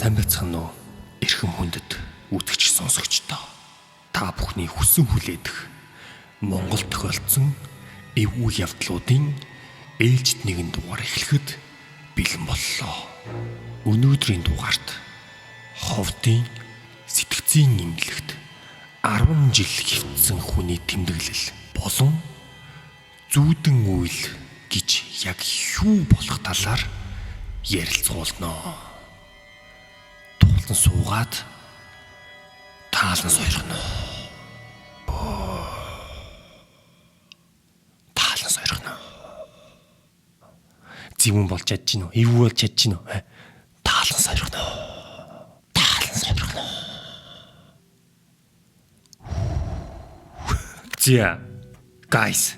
Сайн байцгаана уу? Эрхэм хүндэт үзэгч сонсогчдоо. Та бүхний хүсэн хүлээдэх Монгол тохиолдсон эвгүй явдлуудын ээлжид нэгэн дугаар эхлэхэд бэлэн боллоо. Өнөөдрийн дугаарт ховдын сэтгцийн эмнэлэгт 10 жил хэвтсэн хүний тэмдэглэл болон зүүдэн үйл гэж яг юу болох талаар ярилцуулна. Туулан суугаад таалан сойрхоно. Таалан сойрхоно. Зэвүүн болж чадж гин үү? Эвгүй болж чадж гин үү? Таалан сойрхоно. Таалан сойрхоно. За, guys,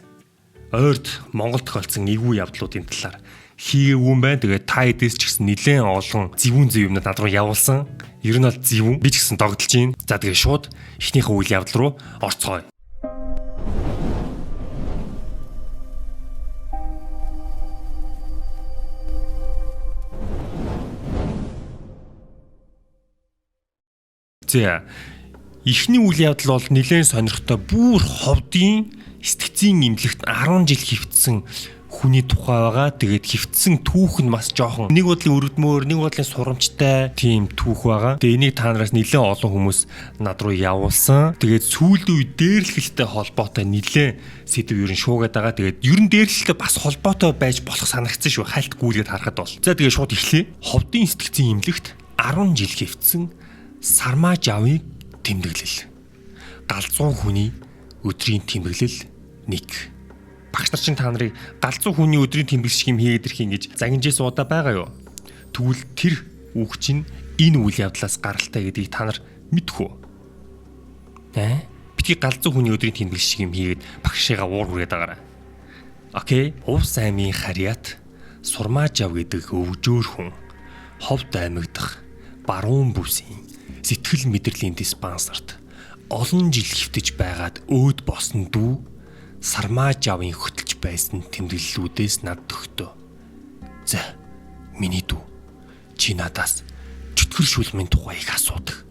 ойрд Монгол тохиолдсон эвгүй явдлуудын талаар хийгээгүй юм байна. Тэгээд та хэдээс ч гэсэн нэлээд олон зэвүүн зэв юмнууд над руу явуулсан. Ер нь бол зэвүүн. Би ч гэсэн догдолж байна. За, тэгээд шууд эхнийхээ үйл явдал руу орцгоё. За, эхний үйл явдал бол нэлээд сонирхтой бүр ховдын сэтгцийн эмнэлэгт 10 жил хэвтсэн хүний тухай байгаа. Тэгээд хэвтсэн түүх нь бас жоохон нэг бодлын өрөвдмөр, нэг бодлын сурамжтай тийм түүх байгаа. Тэгээд энийг та нараас нэлээд олон хүмүүс над руу явуулсан. Тэгээд сүүлийн үе дээрлэхэлтэй холбоотой нэлээд сэдэв ер нь шуугаад байгаа. Тэгээд ер нь дээрлэхэлтэй бас холбоотой байж болох санагдсан шүү. Хальт гүйлгээд харахад бол. За, тэгээд шууд эхлэе. Ховдын сэтгцийн эмнэлэгт 10 жил хэвтсэн Сармаа Жавын тэмдэглэл. Галзуу хүний өдрийн тэмдэглэл 1. Багш нар чинь та нарыг галзуу хүний өдрийн тэмдэглэл шиг юм хийгээд ирэх юм гэж загинжээс удаа байгаа юу? Тэгвэл тэр үг чинь энэ үйл явдлаас гаралтай гэдгийг та нар мэдэх үү? Аа? Битгий галзуу хүний өдрийн тэмдэглэл шиг юм хийгээд багшигаа уур хүргээд байгаарай. Окей. Увс аймгийн Харьяат Сурмаажав гэдэг өвжөөр хүн Ховд аймаг дахь Баруун бүсийн сэтгэл мэдрэлийн диспансерт олон жил хэвтэж байгаад өөд босон дүү Сармаажавын хөтөлж байсан тэмдэглэлүүдээс над өгтөө. За, миний дүү, чи надаас чөтгөр шулмын тухай их асуудаг.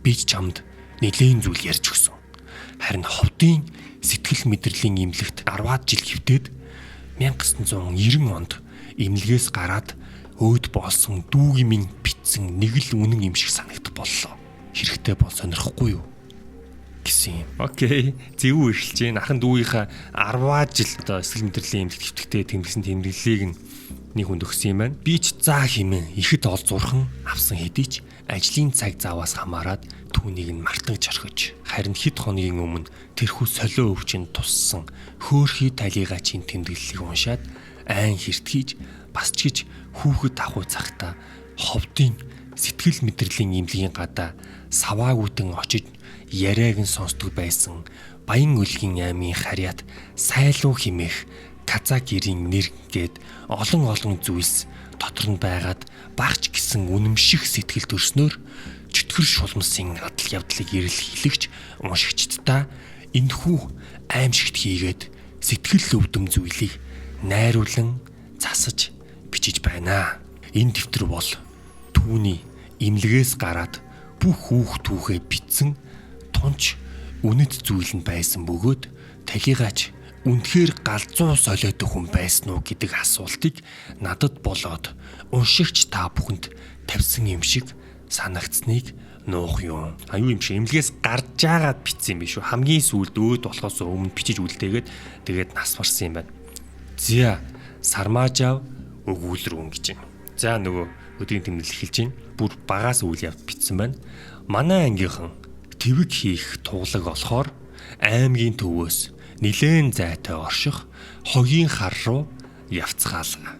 Би ч чамд нэлээн зүйл ярьж өгсөн. Харин ховдын сэтгэл мэдрэлийн эмнэлэгт 10-аад жил хэвтээд 1990 онд эмнэлгээс гараад өөд болсон дүүгийн минь битсэн нэг л үнэн юм шиг санагдах боллоо. Хэрэгтэй бол сонирхгүй юу гэсэн юм. Окей. Зөв эхэлж байна. Ахан дүүгийнхаа 10-аад жил одоо сэтгэл мэдрэлийн эмнэлэгт хэвтэхдээ тэмдэглэсэн тэмдэглэлийг нь нэг хүнд өгсөн юм байна. Би ч заа хэмээн ихэд ол зурхан авсан хэдий ч ажлын цаг заваас хамаарат түүнийг нь мартаж орхиж. Харин хэд хоногийн өмнө тэрхүү солио өвчин туссан хөөхий талигачийн тэмдэглэлийг уншаад айн хэртгэж бас ч гэж хүүхэд авах цагта ховдын сэтгэл мэдрэлийн эмнэлгийн гадаа саваагүйдэн очиж яриаг нь сонсдог байсан Баян өлгийн аймгийн Харьяат сайлуу химээх Каза гэрийн нэр гээд олон олон зүйлс дотор нь байгаад багч гисэн үнэмших сэтгэл төрснөөр чөтгөр шулмсын адал явдлыг эрэл хийлэгч уншигчдаа энэхүү аимшигт хийгээд сэтгэл өвдөм зүйлийг найруулан засаж бичиж байна. Энэ дэвтэр бол түүний эмнэлгээс гараад бүх хүүх түүхээ бичсэн тунч үнэт зүйл нь байсан бөгөөд талигаач үнэхээр галзуу солиотой хүн байсан уу гэдэг асуултыг надад болоод уншигч та бүхэнд тавьсан юм шиг санагдсныг нуух юм. А юу юм шиг эмнэлгээс гарч жаагаад бичсэн юм биш үү? Хамгийн сүүлд өөд болохоос өмнө бичиж үлдээгээд тэгээд нас барсан юм байна. За, Сармаажав өгүүлрүүн гэж юм. За, нөгөө өдрийн тэмдэглэл эхэлж байна. Бүр багаас үйл явд бичсэн байна. Манай ангийнхан твэг хийх туглаг олохоор аймгийн төвөөс нилээн зайтай орших хогийн хар руу явцгаалаа.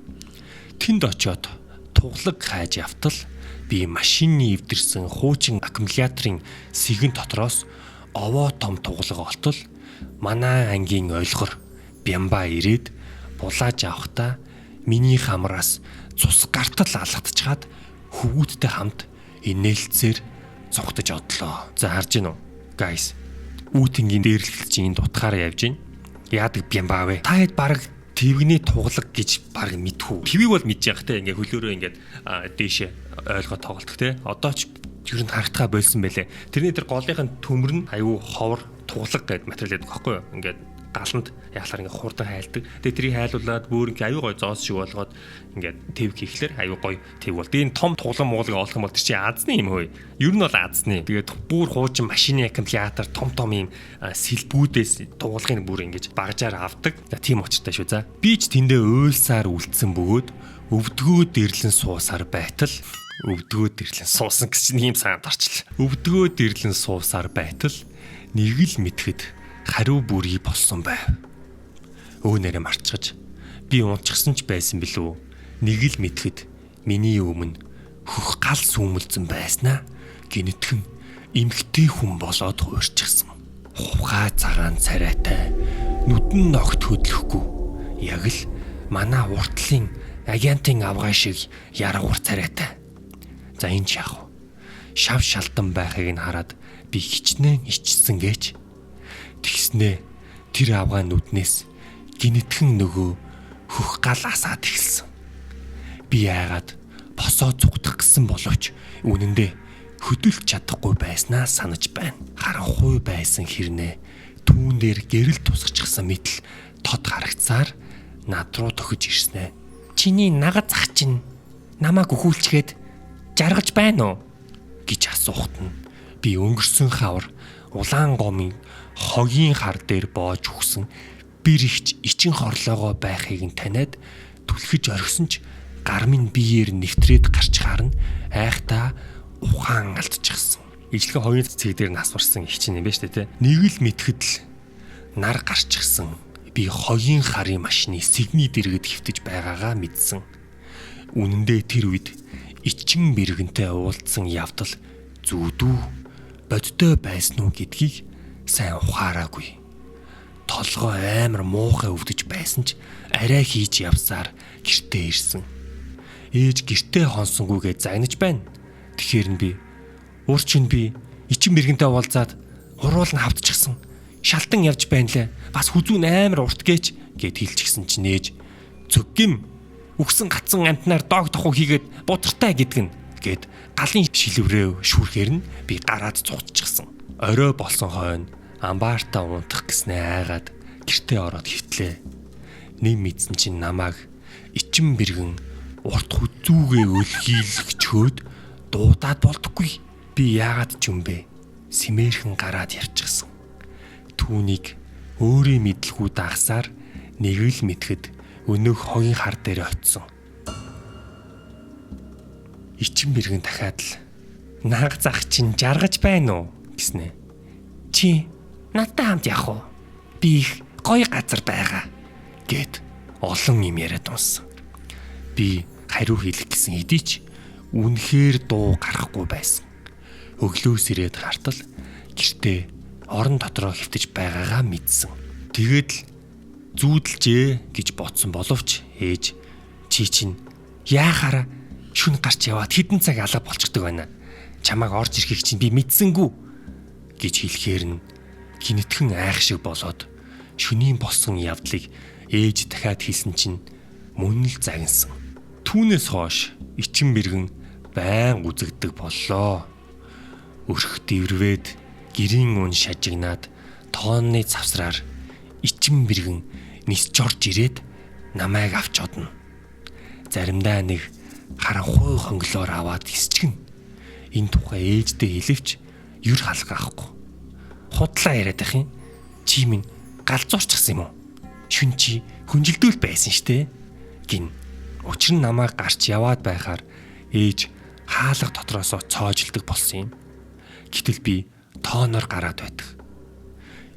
Тэнд очиод туглаг хайж явтал би машины эвдэрсэн хуучин аккумуляторын сэгэн дотроос овоо том туглаг олтол манай ангийн ойлгор бямба ирээд булааж авахдаа миний хамраас цус гартал алгадчихад хөвгүүдтэй хамт инээлцээр цугтаж одлоо. За, харж гин үү? Guys, үүтэнгийн дээрлэлт чинь энд утгаараа явж гин. Яадаг бямба вэ? Та хэд бараг твэгний туглаг гэж бараг мэдхүү. Твийг бол мэдж явах те, ингээ хөлөөрөө ингээд дээшээ ойлгоод тоглолдог те. Одоо ч ер нь харагдахаа болсон байлээ. Тэрний тэр голынх нь төмөр нь аюу ховор туглаг гэдэг материал гэдэг байхгүй юу? Ингээд галанд яхалаар ингээд хурдан хайлдаг. Тэгээ тэрийг хайлуулад бүр ингээд аюу гой зоос шиг болгоод ингээд тэв хийхлээр аюу гой тэв бол. Тэгээ энэ том туглан муулыг олох юм бол тэр чинь азны юм хөөе. Ер нь бол азны. Тэгээд бүр хуучин машины аккумулятор том том юм сэлбүүдээс туглагыг бүр ингэж багжаар авдаг. За тийм учиртай шүү за. Би ч тэндээ уйлсаар үлдсэн бөгөөд өвдгөө дэрлэн суусаар байтал өвдгөө дэрлэн суусан гэсэн ийм санд орчлоо. Өвдгөө дэрлэн суусаар байтал нэг л мэтгэд хариу бүрий болсон байв. Өөнөрөө марчгаж би унчсан ч байсан билүү. Нэг л мэтгэд миний өмнө хөх гал сүүмэлзэн байснаа гинэтхэн эмхтэй хүн болоод хуурчихсан. Хувхаа цагаан царайтай нүдэн ногт хөдлөхгүй. Яг л манай уртлын агентын авгай шиг яргуур царайтай. За энэ ч яах вэ? Шав шалдан байхыг нь хараад би хичнээн ичсэн гэж. Тэгснээ тэр авгай нүднээс гинэтхэн нөгөө хөх гал асаад эхэлсэн. Би яагаад босоо цугдах гэсэн боловч үнэндээ хөдөлж чадахгүй байснаа санаж байна. Харанхуй байсан хэрнээ түүн дээр гэрэл тусгачихсан мэтэл тод харагцаар над руу тохиж ирснэ. Чиний нагаз ах чинь намайг өхүүлчгээд жаргаж байна уу гэж асуухт нь би өнгөрсөн хавар улаан гомын хогийн хар дээр боож үхсэн бэр ихч ичин хорлоогоо байхыг нь таниад түлхэж орхисон ч гар минь биеэр нэвтрээд гарчхаар нь айхтаа ухаан алдчихсан. Ижлэгэн хоёрын цэг дээр нас барсан их чинь юм байна шүү дээ, тэ. Нэг л мэтгэд л нар гарчихсан. Би хогийн харын машины сэгний дэргэд хөвтөж байгаагаа мэдсэн. Үнэн дээр тэр үед ичин мэрэгэнтэй уулзсан явдал зүудүү бодтой байсан уу гэдгийг сайн ухаараагүй. Толгой амар муухай өвдөж байсан ч арай хийж явсаар гэртээ ирсэн. Ээж гэртээ хонсонгүйгээ загнаж байна. Тэгэхээр нь би урч нь би ичин мэрэгэнтэй уулзаад уруул нь хавтчихсан. Шалтан явж байна лээ. Бас хүзүүн амар урт гээч гэд хэлчихсэн чинь ээж цөггим үхсэн гацсан амтнаар дог тохуу хийгээд бутартай гэдг нь гэд галын шилврээ шүүрхээр нь би гараад цугтчихсан. Орой болсон хойно амбаартаа унтах гэснээ айгаад гэртээ ороод хөвтлээ. Нэм мэдсэн чинь намайг ичин бэргэн урт хүзүүгээ өлхийлгчөөд дуудаад болдоггүй. Би яагаад ч юм бэ? Сэмээрхэн гараад явчихсан. Түүнийг өөрийн мэдлгүй дагсаар нэг л мэтгэд өнөөх хогийн хар дээр очисон. Ичин бэргэн дахиад л наг зах чинь жаргаж байна уу гэснэ. Чи надтай хамт явах уу? Би их гоё газар байгаа гэд олон юм яриад унсан. Би хариу хэлэх гэсэн хэдий ч үнэхээр дуу гарахгүй байсан. Өглөөс ирээд гартал гэртээ орон дотроо хэвтэж байгаагаа мэдсэн. Тэгээд л зүүдэлжээ гэж бодсон боловч ээж чи чинь яахаараа шүн гарч яваад хэдэн цаг алга болчихдог байна. Чамайг орж ирэхийг чинь би мэдсэнгүү гэж хэлэхээр нь гинэтхэн айх шиг болоод шөнийн болсон явдлыг ээж дахиад хэлсэн чинь мөн л загнасан. Түүнээс хойш ичин мэрэгэн байн үзэгдэг боллоо. Өрх дэврвээд гэрийн үн шажигнаад тоонны завсраар ичин мэрэгэн нисч орж ирээд намайг авч одно. Заримдаа нэг харанхуй хонглоор аваад хисчихнэ. Энэ тухай ээждээ хэлэвч юр халга авахгүй. Худлаа яриад байх юм. Чи минь галзуурчихсан юм уу? Шүн чи хүнжилдүүл байсан штэ гин. Учир нь намайг гарч яваад байхаар ээж хаалга дотроосоо цоожилдог болсон юм. Гэтэл би тооноор гараад байдаг.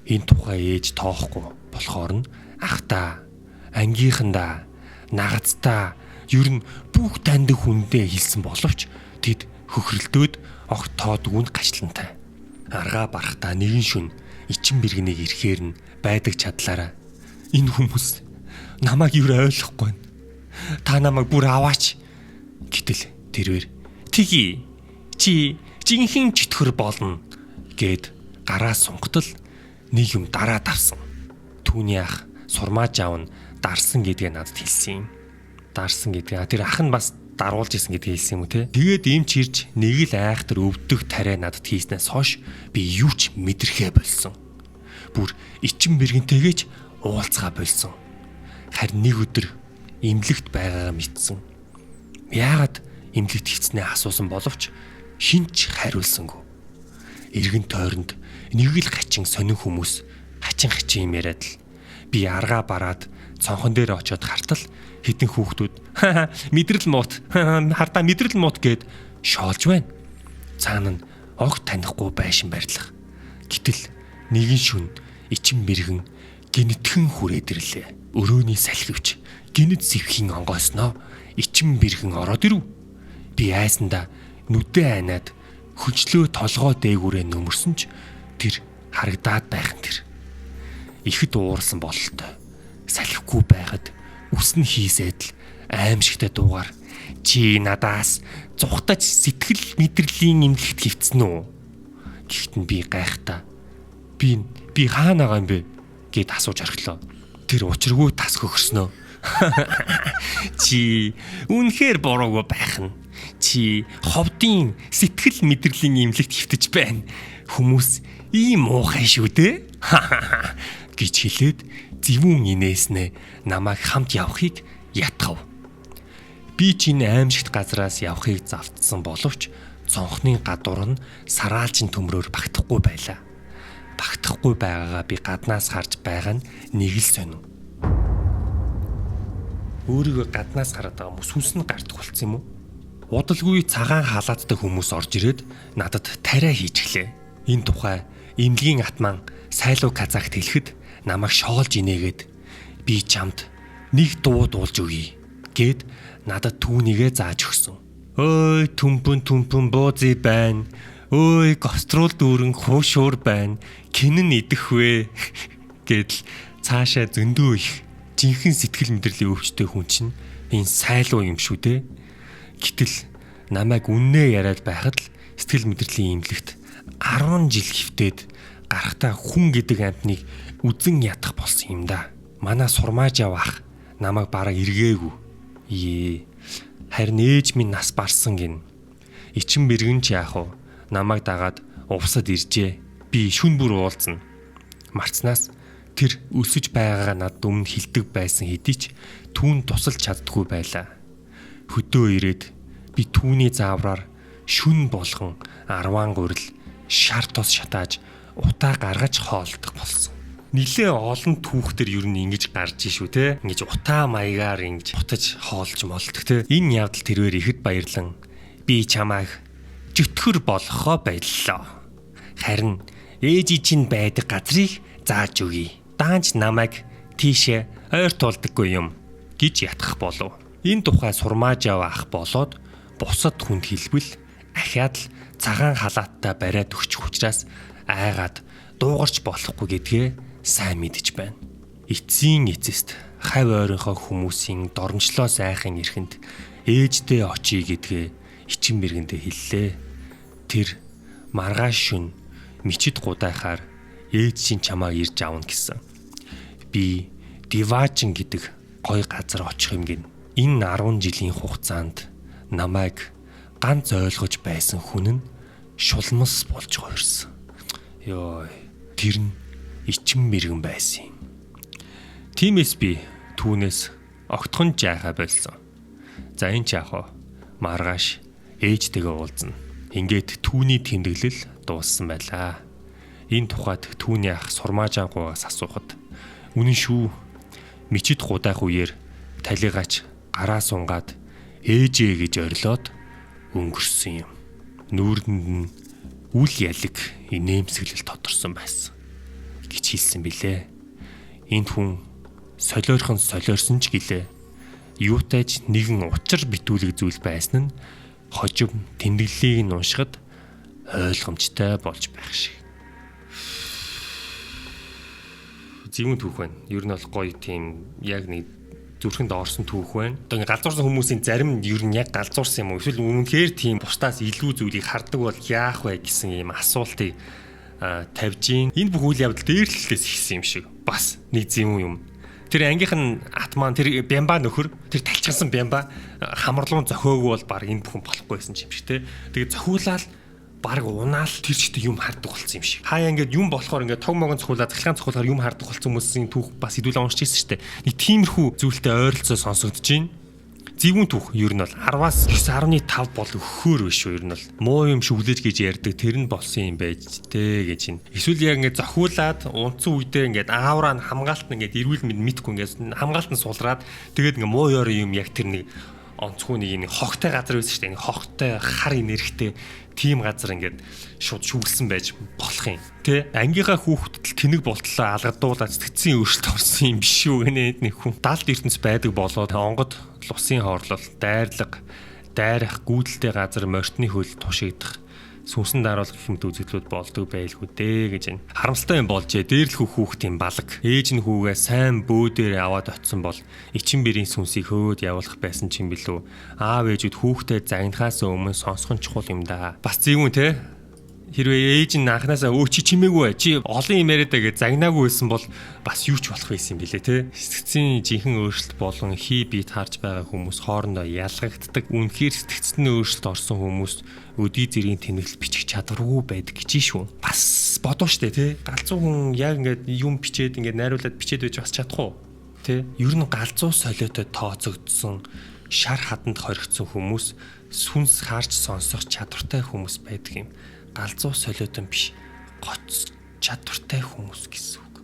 Энэ тухай ээж тоохгүй болохоор нь ахтаа, ангийнхандаа, нагацтаа ер нь бүх таньдаг хүндээ хэлсэн боловч тэд хөхрөлдөөд огт тоодгүй нь гачлантай. Аргаа барахтаа нэгэн шүн ичин бэргэнийг ирэхээр нь байдаг чадлаараа энэ хүмүүс намайг юу ойлгохгүй байна. Та намайг бүр аваач. Гэтэл тэрвэр тгий чи жинхэнэ чөтгөр болно гэд гараа сунгатал нэг юм дараа давсан. Түүний ах сурмааж аав нь дарсан гэдгээ надад хэлсэн юм. Дарсан гэдгээ. Тэр ах нь бас Даруулж исэн гэдгийг хэлсэн юм уу те. Тэгээд эмч ирж нэг л айхтар өвдөх тариа надад хийснээс хойш би юу ч мэдрэхээ болсон. Бүр ичин бэргэнтэйгээ ч уулзгаа болсон. Харин нэг өдөр эмнэлэгт байгаагаа мэдсэн. Яагаад эмнэлэгт хэвцнээ асуусан боловч хинч хариулсангүй. Эргэн тойронд нэг л хачин сонин хүмүүс хачин хачин юм яриад л би аргаа бараад цонхон дээр очиод хартал хитэн хүүхдүүд мэдрэл муут хардаа мэдрэл муут гэд шоолж байна. Цаана нь огт танихгүй байшин барилга. Гэтэл нэгэн шүн ичин мэрэгэн гинэтхэн хүрээд ирлээ. Өрөөний салхивч гинэт сэвхийн онгойсноо ичин бэрхэн ороод ирэв. Би айсандаа нүдээ айнаад хөжлөө толгой дээгүүрээ нөмөрсөн ч тэр харагдаад байх нь тэр. Ихэд уурсан бололтой. Салхигүй байхад үс нь хийсээд л аимшигтай дуугаар чи надаас зүхтаж сэтгэл мэдрэлийн эмнэлэгт хэвтсэн үү? Гэхдээ нь би гайхтаа. Би хаана байгаа юм бэ гэд асууж орхилоо. Тэр учиргүй тас хөхөрснөө. Чи үнэхээр буруугүй байх нь. Чи ховдын сэтгэл мэдрэлийн эмнэлэгт хэвтэж байна. Хүмүүс ийм муухай шүү дээ гэж хэлээд зэвүүн инээснээ намайг хамт явахыг ятгав. Би чинь аимшигт газраас явахыг завтсан боловч цонхны гадуур нь сараалжин төмрөөр багтахгүй байлаа. Багтахгүй байгаагаа би гаднаас харж байгаа нь нэг л сонин. Өөрийгөө гаднаас хараад байгаа юм сүнс нь гардаг болцсон юм уу? Удалгүй цагаан халааттай хүмүүс орж ирээд надад тариа хийчихлээ. Энэ тухай эмнэлгийн атман сайлуу казагт хэлэхэд намайг шоолж инээгээд би чамд нэг дуу дуулж өгье гэд надад түүнийгээ зааж өгсөн. Ой түмпэн түмпэн буузи байна. Ой гастрол дүүрэн хуушуур байна. Кин нь идэх вэ гэдэл цаашаа зөндөө их жинхэнэ сэтгэл мэдрэлийн өвчтэй хүн чинь энэ сайлуу юм шүү дээ. Гэтэл намайг үннээ яриад байхад л сэтгэл мэдрэлийн эмнэлэгт 10 жил хэвтээд гарахтаа хүн гэдэг амьтныг үзен ядах болсон юм да. Манай сурмааж явах намайг бараг эргээгүй. Ее. Харин ээж минь нас барсан гин. Ичин бэргэн ч яах вэ? Намайг дагаад увсад иржээ. Би шүн бүр уулзна. Марцнаас тэр өсөж байгаагаа надад өмнө хилдэг байсан хэдий ч түүн тусалж чаддгүй байлаа. Хөдөө ирээд би түүний заавраар шүн болгон арван гурил шар тос шатааж утаа гаргаж хоолдох болсон. Нилээ олон түүхтэр ер нь ингэж гарч шүү те. Ингэж утаа маягаар ингэж утаж хоолж молдох те. Энэ явдал тэрвэр ихэд баярлан би чамайг жөтгөр болгохоо боллоо. Харин ээжи чинь байдаг газрыг зааж өгье. Даанч намайг тийшээ ойр тулдаггүй юм гэж ятгах болов. Энэ тухай сурмааж явах болоод бусад хүнд хэлбэл ахиад л цагаан халааттай бариад өгчих учраас айгаад дуугарч болохгүй гэдгээ сайн мэдэж байна. Эцсийн эцэст хав ойрынхоо хүмүүсийн доромжлоос айхын эрхэнд ээждээ очие гэдгээ ичин мэргэндээ хэллээ. Тэр маргааш шүн мичид гудайхаар ээж чинь чамааг ирж авна гэсэн. Би Диважин гэдэг гой газар очих юм гин. Энэ 10 жилийн хугацаанд намайг ганц ойлгож байсан хүн нь шулмас болж гойрсон. Йой, тэр нь ичин мэрэгэн байсан юм. Тиймээс би түүнээс огтхон жайхаа болсон. За энэ ч яах вэ? Маргааш ээжтэйгээ уулзна. Ингээд түүний тэмдэглэл дууссан байлаа. Энэ тухайд түүний ах сурмаажаангуйгаас асуухад үнэн шүү. Мичид гудаах үеэр талигаач гараа сунгаад ээжээ гэж орилоод өнгөрсөн юм. Нүүрэнд нь үл ялэг инээмсэглэл тодорсон байсан гэж хэлсэн билээ. Энд хүн солиорхон солиорсон ч гэлээ. Юутай ч нэгэн учир битүүлэг зүйл байсан нь хожим тэмдэглэлийг нь уншихад ойлгомжтой болж байх шиг. Зөвүүн түүх байна. Ер нь бол гоё тийм яг нэг зүрхэнд орсон түүх байна. Одоо ингээ галзуурсан хүмүүсийн зарим нь ер нь яг галзуурсан юм уу? Эсвэл үнэхээр тийм бусдаас илүү зүйлийг хардаг бол яах вэ гэсэн ийм асуултыг тавьж гин. Энэ бүх үйл явдал дээрлэлээс ихсэн юм шиг. Бас нэг зөвүүн юм. Тэр ангийнх нь атман тэр бямба нөхөр, тэр талчгансан бямба хамарлуун зохиогүй бол баг энэ бүхэн болохгүй байсан юм шиг те. Тэгээд зохиулаад баг унаал тэр чигтээ юм хардаг болсон юм шиг. Хаяа ингээд юм болохоор ингээд тог могон цохиулаад цахилгаан цохиулахаар юм хардаг болсон хүмүүсийн түүх бас хэдүүлээ уншиж ирсэн шүү дээ. Нэг тиймэрхүү зүйлтэй ойролцоо сонсогдож байна. Зэвүүн түүх ер нь бол 10-аас 9.5 бол өгөхөөр биш үү ер нь бол муу юм шүглэж гэж ярьдаг тэр нь болсон юм байж тэ гэж байна. Эсвэл яг ингээд зохиулаад унтсан үедээ ингээд аавраа нь хамгаалт нь ингээд эрүүл мэнд мэдгүй ингээд хамгаалт нь сулраад тэгээд ингээд муу ёрын юм яг тэр нэг онцгой нэг хогтой газар байсан шүү дээ. Нэг хогтой хар энергтэй тийм газар ингээд шууд шүглсэн байж болох юм. Тэ? Ангийнхаа хүүхдэд л тэнэг болтлоо алгадуулаад сэтгцийн өөрчлөлт орсон юм биш үү гэнэ нэг хүн. Далд ертөнц байдаг болоод онгод лусын хоорлол, дайрлага, дайрах, гүйдэлтэй газар морьтны хөл тушигдах сүнсэн даруул гэх мэт үзэгдлүүд болдог байлгүй дээ гэж байна. Харамсалтай юм болжээ. Дээрлэхүү хүүхдийн балаг. Ээж нь хүүгээ сайн бөөдөр аваад очисон бол ичин бэрийн сүнсийг хөөд явуулах байсан ч юм билүү. Аав ээжүүд хүүхдээ загнахаас өмнө сонсох нь чухал юм да. Бас зэвүүн те. Хэрвээ ээж нь анханасаа өө чи чимээгүй чи олон юм яриад гэж загнаагүй байсан бол бас юу ч болох байсан юм билээ те. Сэтгцийн жинхэнэ өөрчлөлт болон хий бие таарч байгаа хүмүүс хоорондоо ялгагддаг. Үнэхээр сэтгцэд нь өөрчлөлт орсон хүмүүс өдий зэргийн тэмдэглэл бичих чадваргүй байдаг гэж шүү. Бас бодоо штэ те. Галзуу хүн яг ингээд юм бичээд ингээд найруулад бичээд байж бас чадах уу? Тэ. Ер нь галзуу солиотой тооцогдсон шар хаданд хоригдсон хүмүүс сүнс харж сонсох чадвартай хүмүүс байдаг юм. Галзуу солиотон биш, гоц чадвартай хүмүүс гэсэн үг.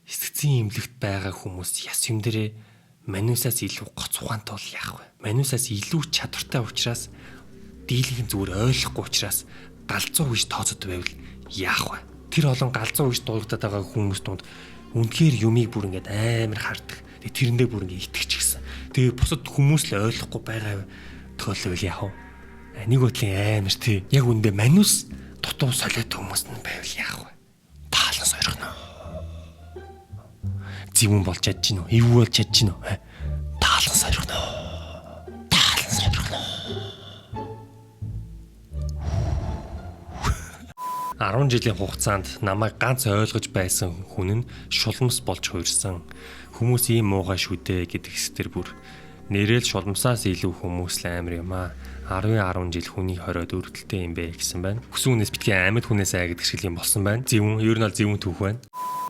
Сэтгцийн имлэгт байгаа хүмүүс яс юм дээрээ манусаас илүү гоц ухаантай бол яах вэ? Манусаас илүү чадвартай учраас дийлэнх зүгээр ойлгохгүй учраас галзуу гэж тооцоод байвал яах вэ? Тэр олон галзуу гэж дуулагдаад байгаа хүмүүс дунд үнэхээр юмыг бүр ингээд амар хардаг. Тэгээ тэрэндээ бүр ингээд итгэчихсэн. Тэгээ бусад хүмүүс л ойлгохгүй байгаа тохиолдол яах вэ? Нэг бодлын амар тий. Яг үндэ манус дутуу солиот хүмүүс нь байвал яах вэ? Таалан сойрхно. Зэвүүн болж чадж гин үү? Эвгүй болж чадж гин үү? Таалан сойрхно. Таалан сойрхно. 10 жилийн хугацаанд намайг ганц ойлгож байсан хүн нь шулмас болж хуурсан. Хүмүүс ийм муухай шүү дээ гэдэг хэсгээр бүр нэрэл шулмсаас илүү хүмүүс л амар юм аа. 10 жил хүний хориод өргөдөлтэй юм бэ гэсэн байна. Хүсэн хүнээс битгий амьд хүнээс ай гэдэг шиг юм болсон байна. Зэвүүн, ер нь бол зэвүүн түүх байна.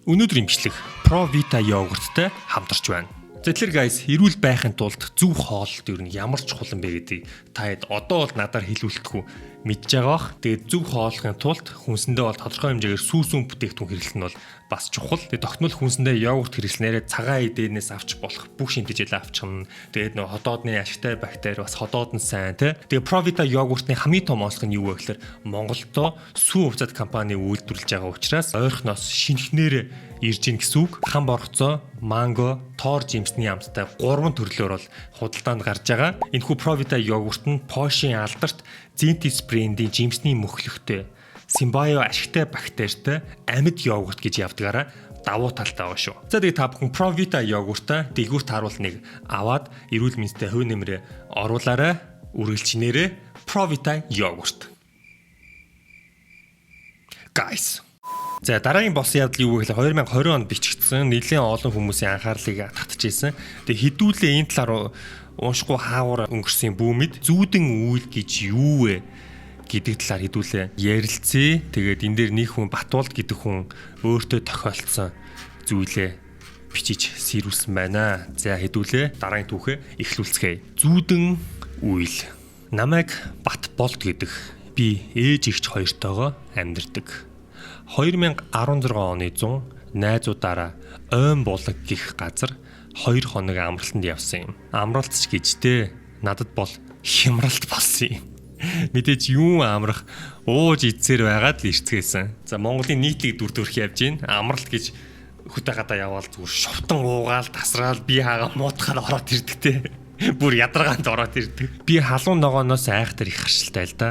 Өнөөдрийн бичлэг Pro Vita йогурттай хамтарч байна. За тэгэхээр guys, эрүүл байхын тулд зөв хооллолт ер нь ямар чухал юм бэ гэдгийг та хэд одоо бол надаар хэлүүлдэхгүй мэдж байгаа бах. Тэгээд зөв хооллохын тулд хүнсэндээ бол тодорхой хэмжээгээр сүүсүүн бүтээгдэхүүн хэрэглэх нь бол бас чухал. Тэгээд тогтмол хүнсэндээ йогурт хэрэглэснээрээ цагаан эдэнээс авч болох бүх шингэжээлээ авчихна. Тэгээд нөө ходоодны ашигтай бактери бас ходоод нь сайн тий. Тэгээд Provita йогуртны хамгийн том онцлог нь юу вэ гэхээр Монголдо сүү хувьцаат компани үйлдвэрлэж байгаа учраас ойрхоноос шинэхнээр ирж гин гэсэн үг. Хам боргоцоо, манго, тоор жимсний амттай 3 төрлөөр бол худалдаанд гарч байгаа. Энэхүү Provita йогурт нь Польшийн алдарт Zentis брендийн жимсний мөхлөгтэй симбио ашигтай бактеритай амьд йогурт гэж явдгаараа давуу талтай байгаа шүү. За тэгээ та бүхэн Provita йогуртаа дэлгүүрт харуул нэг аваад эрүүл мэндтэй хувь нэмрээ оруулаарай. Үргэлжнээрээ Provita йогурт. Guys. За дараагийн болсон явдал юу вэ гэхээр 2020 онд бичигдсэн нэлээд олон хүмүүсийн анхаарлыг татчихсэн. Тэгээ хэдүүлээ энэ талаар уншихгүй хаагур өнгөрсөн бүүмэд зүүдэн үйл гэж юу вэ гэдэг талаар хэдүүлээ ярилцъя. Тэгээд энэ дээр нэг хүн Батуулд гэдэг хүн өөртөө тохиолдсон зүйлээ бичиж сэрүүлсэн байна. За хэдүүлээ дараагийн түүхээ эхлүүлцгээе. Зүүдэн үйл. Намайг Батболд гэдэг. Би ээж эгч хоёртойгоо амьдардаг. 2016 оны 100 найзуудаараа Ойн булаг гих газар 2 хоног амралтанд явсан юм. Амралт ч гэж дээ. Надад бол хямралт болсон юм. Мэдээж юун амрах ууж идсээр байгаад л ирцгээсэн. За Монголын нийтлэг дүр төрх явж гин. Амралт гэж хөтэ гадаа яваал зүгээр шувтан уугаал тасраал би хаага муутахаар ороод ирдэг те. Бүр ядаргаанд ороод ирдэг. Би халуун ногооноос айхтар их харшилтай л да.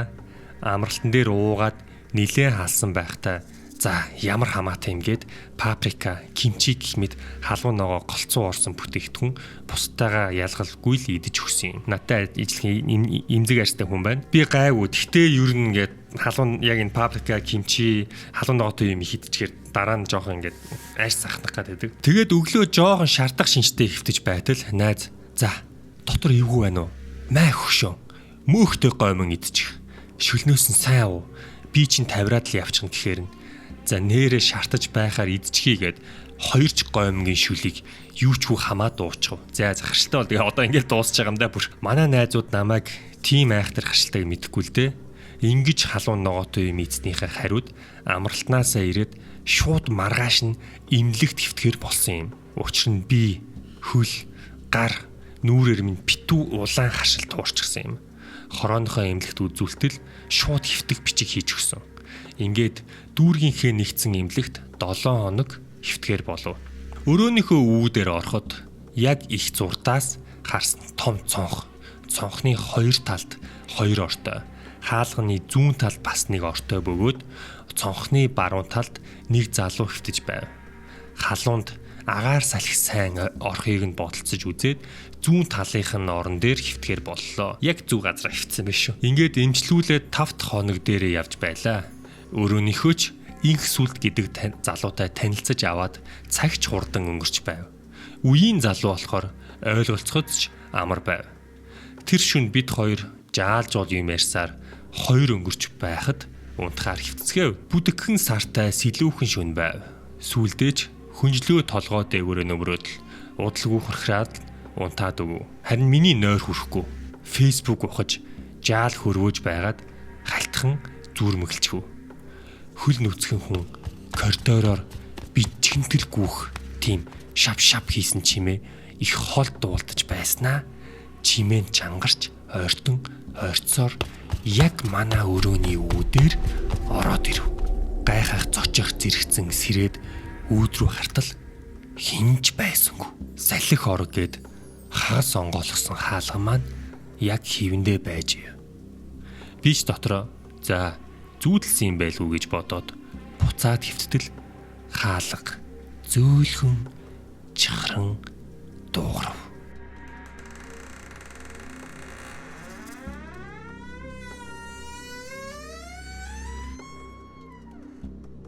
Амралтан дээр уугаад нилээн халсан байхдаа за ямар хамаатай юм гээд паприка, кимчи гэх мэт халуун ногоо голцоо орсон бүтээгдэхүүн бусдаагаа ялгалгүй л идэж өгсөн юм. Надтай ижлэхэн эмзэг арьстай хүн байна. Би гайгүй. Тэгтээ ер нь ингээд Халуун яг энэ паблика, кимчи, халуун ногоотой юм их идчихээр дараа нь жоохон ингээд айш сахнах гэдэг. Тэгээд өглөө жоохон шаардах шинжтэй хэвтэж байтал найз за дотор эвгүй байна уу? Маа хөшөө. Мөөхтэй гоймон идчих. Шүлнөөс нь сайн уу? Би чинь тавираад л явчихна гэхээр нь за нэрээ шартаж байхаар идчихийгээд хоёр ч гоймонгийн шүлийг юу ч хүү хамаа дуучих. За захиралтай бол тэгээ одоо ингээд дуусч байгаа юм да бүр. Манай найзууд намайг тийм айхтар харшилтайг мэдэхгүй л дээ. Ингиж халуун ногоотой юм эцнийхээ хариуд амралтнаасаа ирээд шууд маргааш нь имлэгт хэвтгэхэр болсон юм. Учир нь би хөл, гар, нүүрээр минь битүү улаан харшил туурчихсан юм. Хорооныхоо имлэгт үзүүлтэл шууд хэвтэх бичиг хийж өгсөн. Ингээд дүүргийнхээ нэгдсэн имлэгт 7 хоног хэвтгэхэр болов. Өрөөнийхөө үүдээр ороход яг их зурдаас харсан том цонх. Цонхны хоёр талд хоёр ортой. Хаалганы зүүн талд бас нэг ортой бөгөөд цонхны баруун талд нэг залуу хэвтэж байв. Халуунд агаар салхи сайн орохыг нь бодолцож үзээд зүүн талынх нь орон дээр хэвтгэхэр боллоо. Яг зүг газар хэвтсэн биш үү. Ингээд эмчлүүлээд 5 дахь хоног дээрээ явж байлаа. Өрөөнийхөө ч инх сүлд гэдэг залуутай танилцаж аваад цагч хурдан өнгөрч байв. Үеийн залуу болохоор ойлголцоход ч амар байв. Тэр шүн бид хоёр жаал жуул юм ярьсаар хоёр өнгөрч байхад унтахаар хэвтцгээв. Бүдэгхэн сартай сэлүүхэн шүн байв. Сүүлдээж хөнжлөө толгой дээгүүрээ нөмрөөд л удалгүй хурхраад унтаад өгөв. Харин миний нойр хүрхгүй. Facebook ухаж жаал хөрвөөж байгаад халтхан зүрмэглэжгүй. Хөл нүцгэн хүн коридороор бичгэнтэр гүөх тийм шав шав хийсэн чимээ их хол дуулдаж байснаа чимээ нь чангарч ойртон ойрцоор яг манай өрөөний үүдээр ороод ирэв. Гайхах зочих зэрэгцэн сэрээд үүд рүү хартал хинж байсангүй. Салхи орог гээд хагас онгойлгосон хаалга маань яг хивэндээ байж. Би ч дотроо за зүүдэлсэн юм байлгүй гэж бодоод буцаад хэвттэл хаалга зөөлхөн чахран дуугарав.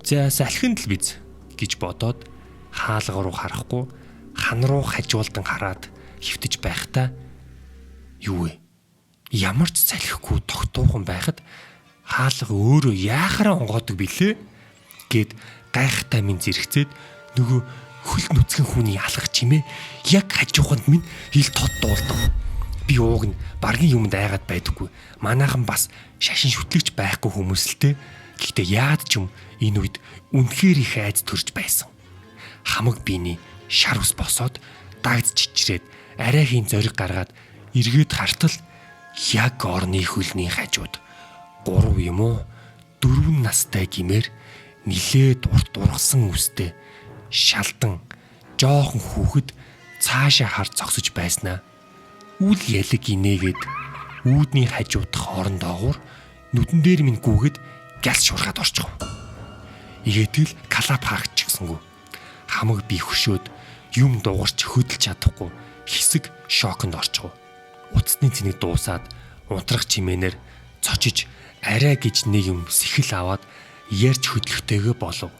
За салхинд л биз гэж бодоод хаалга руу харахгүй хан руу хажуулдан хараад хэвтэж байхдаа юу вэ? Ямар ч салхигүй тогтуухан байхад хаалга өөрөө яахаараа онгоодог билээ гэд гайхтай минь зэрэгцээд нөгөө хөл нүцгэн хүний алгах чимээ яг хажууханд минь хил тод дуулдав. Би ууг нь баргийн юмд айгаад байдаггүй. Манайхан бас шашин шүтлэгч байхгүй хүмүүс л те. Гэхдээ яад ч юм энэ үед үнэхээр их айц төрж байсан. Хамаг биений шар ус босоод дагд чичрээд арайхийн зориг гаргаад эргээд хартал яг орны хөлний хажууд 3 юм уу 4 настай гимээр нилээд урт ургасан үстэй шалдан жоохон хүүхэд цаашаа хар зогсож байснаа үл ялэг инээгээд үүдний хажуудах орон доогуур нүдэн дээр минь гүгэд гялс шуурхаад орчих. Игээтэл калап хаагчгсангүй. Хамаг би хөшөөд юм дуугарч хөдөлж чадахгүй хэсэг шоконд орчих. Утасны цэнийг дуусаад унтрах чимээнээр цочиж арай гэж нэг юм сэхэл аваад ярьж хөдлөхтэйгээ болов.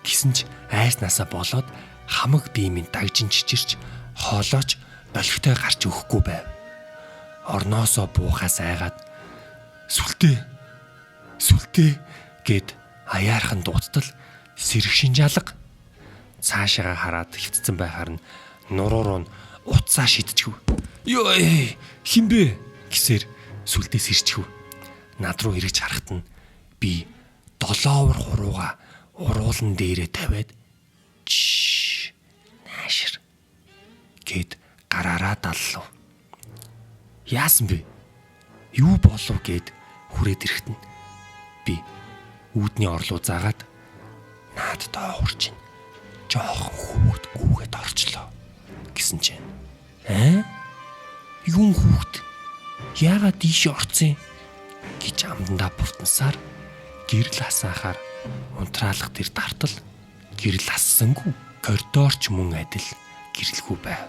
Гисэн ч айснасаа болоод хамаг бие минь дагжин чичирч хоолойч олигтой гарч өгөхгүй байв. Орноосоо буухаас айгаад сүлтээ сүлтээ гэд аяархан дууцтал сэрэг шинжаалга цаашаага хараад хөвцсөн байхаар нь нуруу руу нь утсаа шидчихв. Йоо хин бэ гэсээр сүлдээ сэрчихв. Над руу эргэж харахад нь би долоовор хурууга уруулан дээрээ тавиад чш наашир гэд гараараа даллав. Яасан бэ? Юу болов гэд хүрээд ирэхэд нь би үүдний орлоо заагаад наад доогуур чинь жоохон хүүхэд гүгээд орчлоо гэсэн чинь аа юун хүүхэд яагаад ийш орцсон гэж амдандаа бувтансаар гэрэл асаахаар унтраалах тэр дартал гэрэл ассангүй коридорч мөн адил гэрэлгүй байв.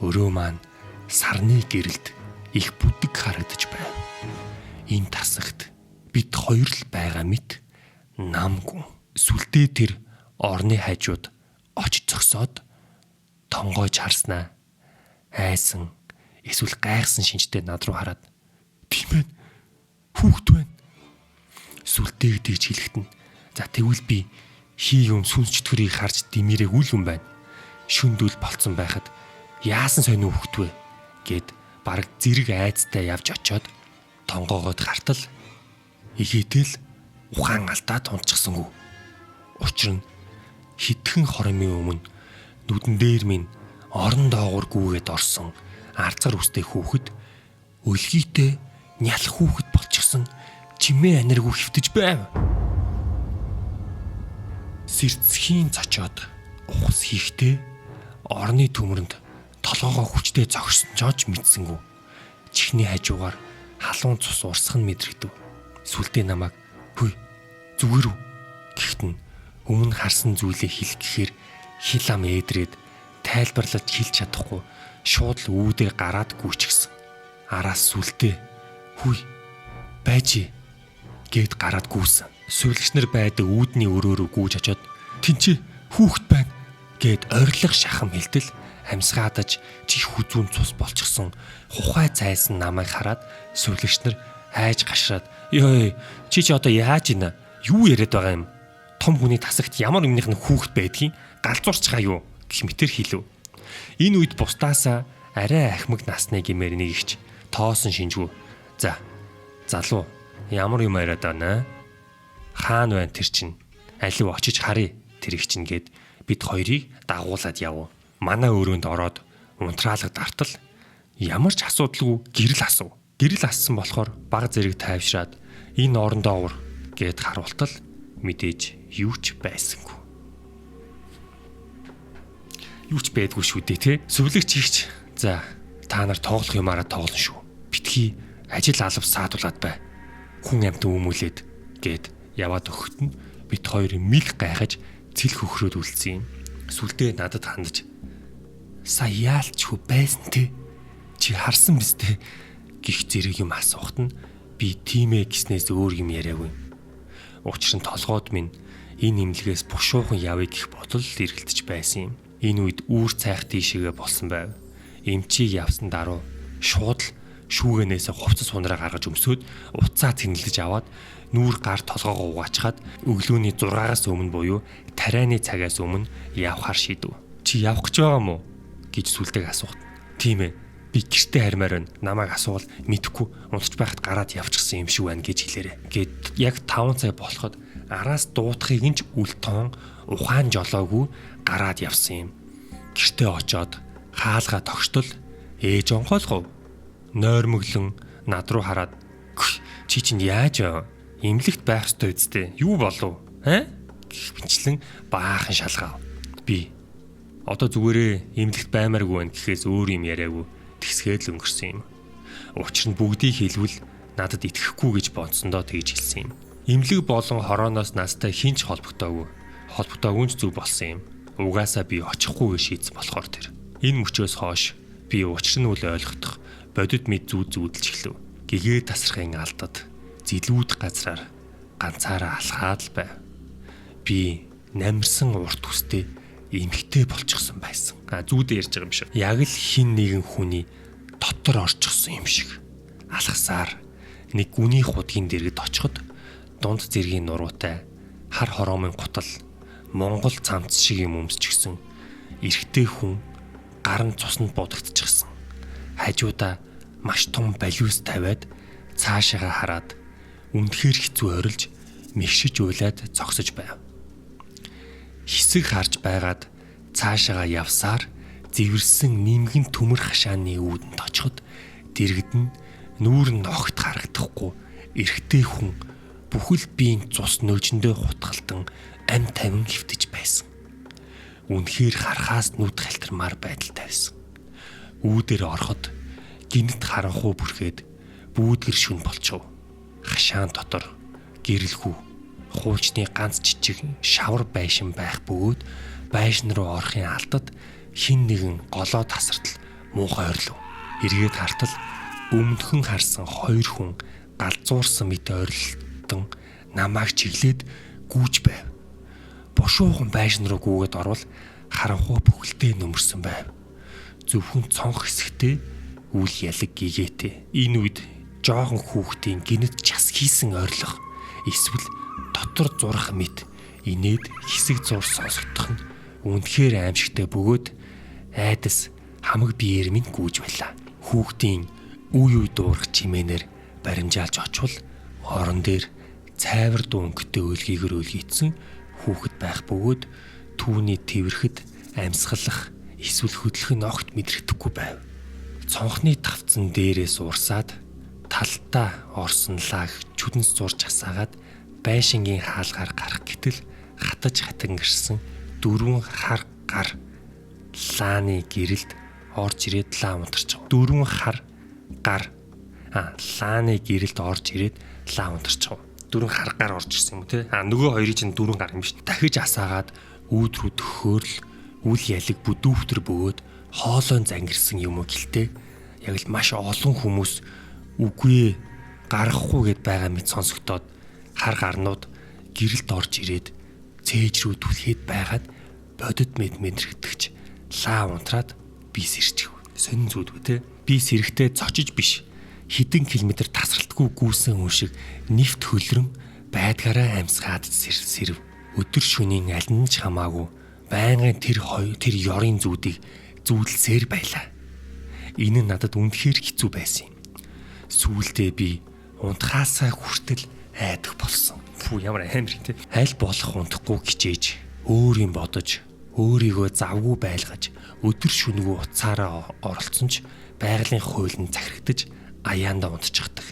Өрөө маань сарны гэрэлд их бүдэг харагдаж байв. Энэ тасагт Бид хоёр л байгаа мэт намгүй. Сүлдээ тэр орны хажууд очиж зогсоод тонгойж харснаа. Айсан эсвэл гайхсан шинжтэй над руу хараад тийм ээ, хүүхэд байна. Сүлдээ тэгж хэлэхэд нь за тэгвэл би хий юм сүнс чөтгөрийг харж димээрээгүй л юм байна. Шүндүүл болцсон байхад яасан сонио хүүхэд вэ гэд бараг зэрэг айцтай явж очиод тонгоогоод гартал игээтэл ухаан алдаад унтчихсангүй. Учир нь хэдхэн хоромын өмнө нүдэн дээр минь орон доогуур гүгээд орсон арцар үстэй хүүхэд өлгийтэй нялх хүүхэд болчихсон чимээ аниргүй хэвтэж байв. Сэрцхийн цочоод ухас хийхдээ орны төмөрөнд толгоогоо хүчтэй зогссон ч мэдсэнгүү. Чихний хажуугаар халуун цус урсах нь мэдрэгдэв. Сүлдээ намайг "Хүй, зүгээр үү?" гэхэд нь өмнө харсан зүйлээ хэлэх гэхээр хил ам ээдрээд тайлбарлаж хэлж чадахгүй шууд л үүдээ гараад гүйчихсэн. Араас сүлдээ "Хүй, байж" гэд гараад гүйсэн. Сувилагч нар байдаг үүдний өрөө рүү гүйж очоод "Тинчээ хүүхэд байна" гэд орилго шахам хэлтэл амьсгаадаж чих хүзүүн цус болчихсон хухай цайсан намайг хараад сувилагч нар айж гашраад "Ёо, чи одоо яаж ийна? Юу яриад байгаа юм? Том хүний тасагт ямар юмных нь хүүхэд байдгийг галзуурчгаа юу?" гэх мэтэр хэлв. Энэ үед бусдаасаа арай ахмаг насны гэмээр нэг ихч тоосон шинжгүй. "За, залуу ямар юм яриад байна? Хаана байна тэр чинь? Алив очиж харъя тэр их чинь" гэд бид хоёрыг дагуулад яв. Манай өрөөнд ороод унтраалга дартал ямар ч асуудалгүй гэрэл асуу. Гэрэл ассан болохоор баг зэрэг тайвшраад энэ орон доогуур гэд харуултал мэдээж юу ч байсангүй. Юу ч байдгүй шүү дээ, тэ. Сүвлэгч ихч "За, та нар тоглох юмараа тоглоно шүү. Битгий ажил алав саадуулаад бай. Хүн амьтан өмүүлээд" гэд яваад өгөхөд нь бит хоёр мэл гайхаж цэл хөхрөөд үлдсэн юм. Сүлдээ надад хандаж "Сая яалчгүй байсан те. Чи харсан биз дээ" гих зэрэг юм асуухад нь би тийм ээ гэснээс өөр юм яриагүй. Учир нь толгойд минь энэ имлэгээс бушуухан явъя гэх бодол эргэлдэж байсан юм. Энэ үед үүр цайх тийшээгээ болсон байв. Эмчийг явсан даруй шууд л шүүгэнээс хувцас сунараа гаргаж өмсөөд утсаа цэнгэлдэж аваад нүүр гар толгоогоо угаачхад өглөөний 6-аас өмнө буюу тарианы цагаас өмнө явахар шийдэв. "Чи явах гэж байгаа мó?" гэж сүлдэг асуухад. "Тийм ээ. Би гэртээ хармаар байна. Намайг асуувал мэдэхгүй унтж байхад гараад явчихсан юм шиг байна гэж хэлээрэ" Гэт яг 5 цаг болоход араас дуутахыг нь ч үл тоон ухаан жолоогүй гараад явсан юм. Гэртээ очоод хаалгаа тогштол ээж онгойлгов. Нойрмоглон над руу хараад "Чи чинь яаж имлэгт байх ёстой үсттэй. Юу болов? Аа?" гэх мэтчлэн баахан шалгаав. Би одоо зүгээрээ имлэгт баймааргүй байна гэхээс өөр юм яриаггүй тэгсгээд л өнгөрсөн юм. Учир нь бүгдийг хэлвэл надад итгэхгүй гэж бодсондоо тэгж хэлсэн юм. Имлэг болон хорооноос надтай хинч холбогдоогүй. Холбогдоогүй ч зүг болсон юм. Угаасаа би очихгүй гэж шийдсэн болохоор тэр. Энэ мөчөөс хойш би учир нь үл ойлгохдох бодит мэд зүүд зүүдэлж эхлэв. Гэгээ тасрахын алдад зилүүд газраар ганцаараа алхаад л байв. Би намирсан урт үстэй эмхтэй болчихсон байсан. А зүүдээ ярьж байгаа юм шиг. Яг л хин нэгэн хүний дотор орчихсон юм шиг. Алхасаар нэг гүний худгийн дэргэд очиход дунд зэргийн нуруутай хар хороомын гутал Монгол цамц шиг юм өмсчихсэн эрэгтэй хүн гар нь цуснд будагдчихсан. Хажуудаа маш том балиус тавиад цаашаага хараад үндэхээр хэцүү орилж мэгшиж уйлаад зогсож байв. Хэсэг харж байгаад цаашаага явсаар зэвэрсэн нимгэн төмөр хашааны үүдэнд очиход дэргэд нь нүүр нь огт харагдахгүй эрэгтэй хүн бүхэл биеийн цус нөөжөндөө хутгалтан ам тавин хэвтэж байсан. Үнэхээр харахаас нүд халтармаар байдалтай байсан. Үүдээр ороход гинэт харанхуй бүрхээд бүүдгэр шүн болчихов. Хашаан дотор гэрэлхүү хуучны ганц жижиг шавар байшин байх бөгөөд байшин руу орохын алдад хин нэгэн голоо тасартал муухай ойрлов. Эргээд хартал өмнөхөн харсан хоёр хүн галзуурсан мэт ойрлол унтрагдан намайг чиглээд гүйж байв. Бушуухан байшин руу гүйгээд орвол харанхуй бүхэлдээ нөмөрсөн байв. Зөвхөн цонх хэсэгтээ үл ялаг гэгээтэй. Энэ үед жоохон хүүхдийн гинэт час хийсэн ойрлох эсвэл дотор зурах мэт инээд хэсэг зур сонсогдох нь үнэхээр аимшигтай бөгөөд айдас хамаг биеэр минь гүйж байлаа. Хүүхдийн үе үе дуурах чимээнээр баримжаалж очвол орон дээр цайвар дуу өнгөтэй өлгийгөр өлгийдсэн хүүхэд байх бөгөөд түүний тэврэхэд амьсгалах эсвэл хөдлөх нь огт мэдрэгдэхгүй байв. Цонхны тавцан дээрээс урсаад талтаа орсон лаг чүдэнс зурж асаагаад байшингийн хаалгаар гарах гэтэл хатаж хатангирсан дөрвөн хар гар лааны гэрэлд орж ирээд лаа унтарч. Дөрвөн хар гар лааны гэрэлд орж ирээд лаа унтарч. Дөрвөн хар гар орж ирсэн юм уу те? Нөгөө хоёрын чинь дөрвөн гар юм биш. Дахиж асаагаад үүд рүү төхөөрл үл ялаг бүдүүхтэр бөгөөд хоолойн зангирсан юм уу гэлтэй. Яг л маш олон хүмүүс үгүй гаргахгүй гэд байгаа мэт сонсогдоод хар гарнууд гэрэлд орж ирээд цээж рүү түлхээд байгаад бодит мэд мэдрэгдэгч лаа унтраад би сэрчих. Сонин зүудгүй те. Би сэрэхтэй цочиж биш. Хэдэн километр тасралтгүй гүйсэн хүн шиг нэвт хөлрөн байдгаараа амьсгаад сэрэв. Өдөр шөнийн аль нь ч хамаагүй байнгын тэр хоёр тэр ёрын зүүдийг зүүдэлсээр байлаа. Энэ нь надад үнэхээр хэцүү байсан юм. Сүүлдээ би унтахаасаа хүртэл айдах болсон. Фүү ямар амар юм те. Аль болох унтахгүй хичээж, өөр юм бодож, өөрийгөө завгүй байлгаж, өдөр шөнөгүй утсаараа оролцсон ч байгалийн хууль нь захирагдаж аяандаа унтчихдаг.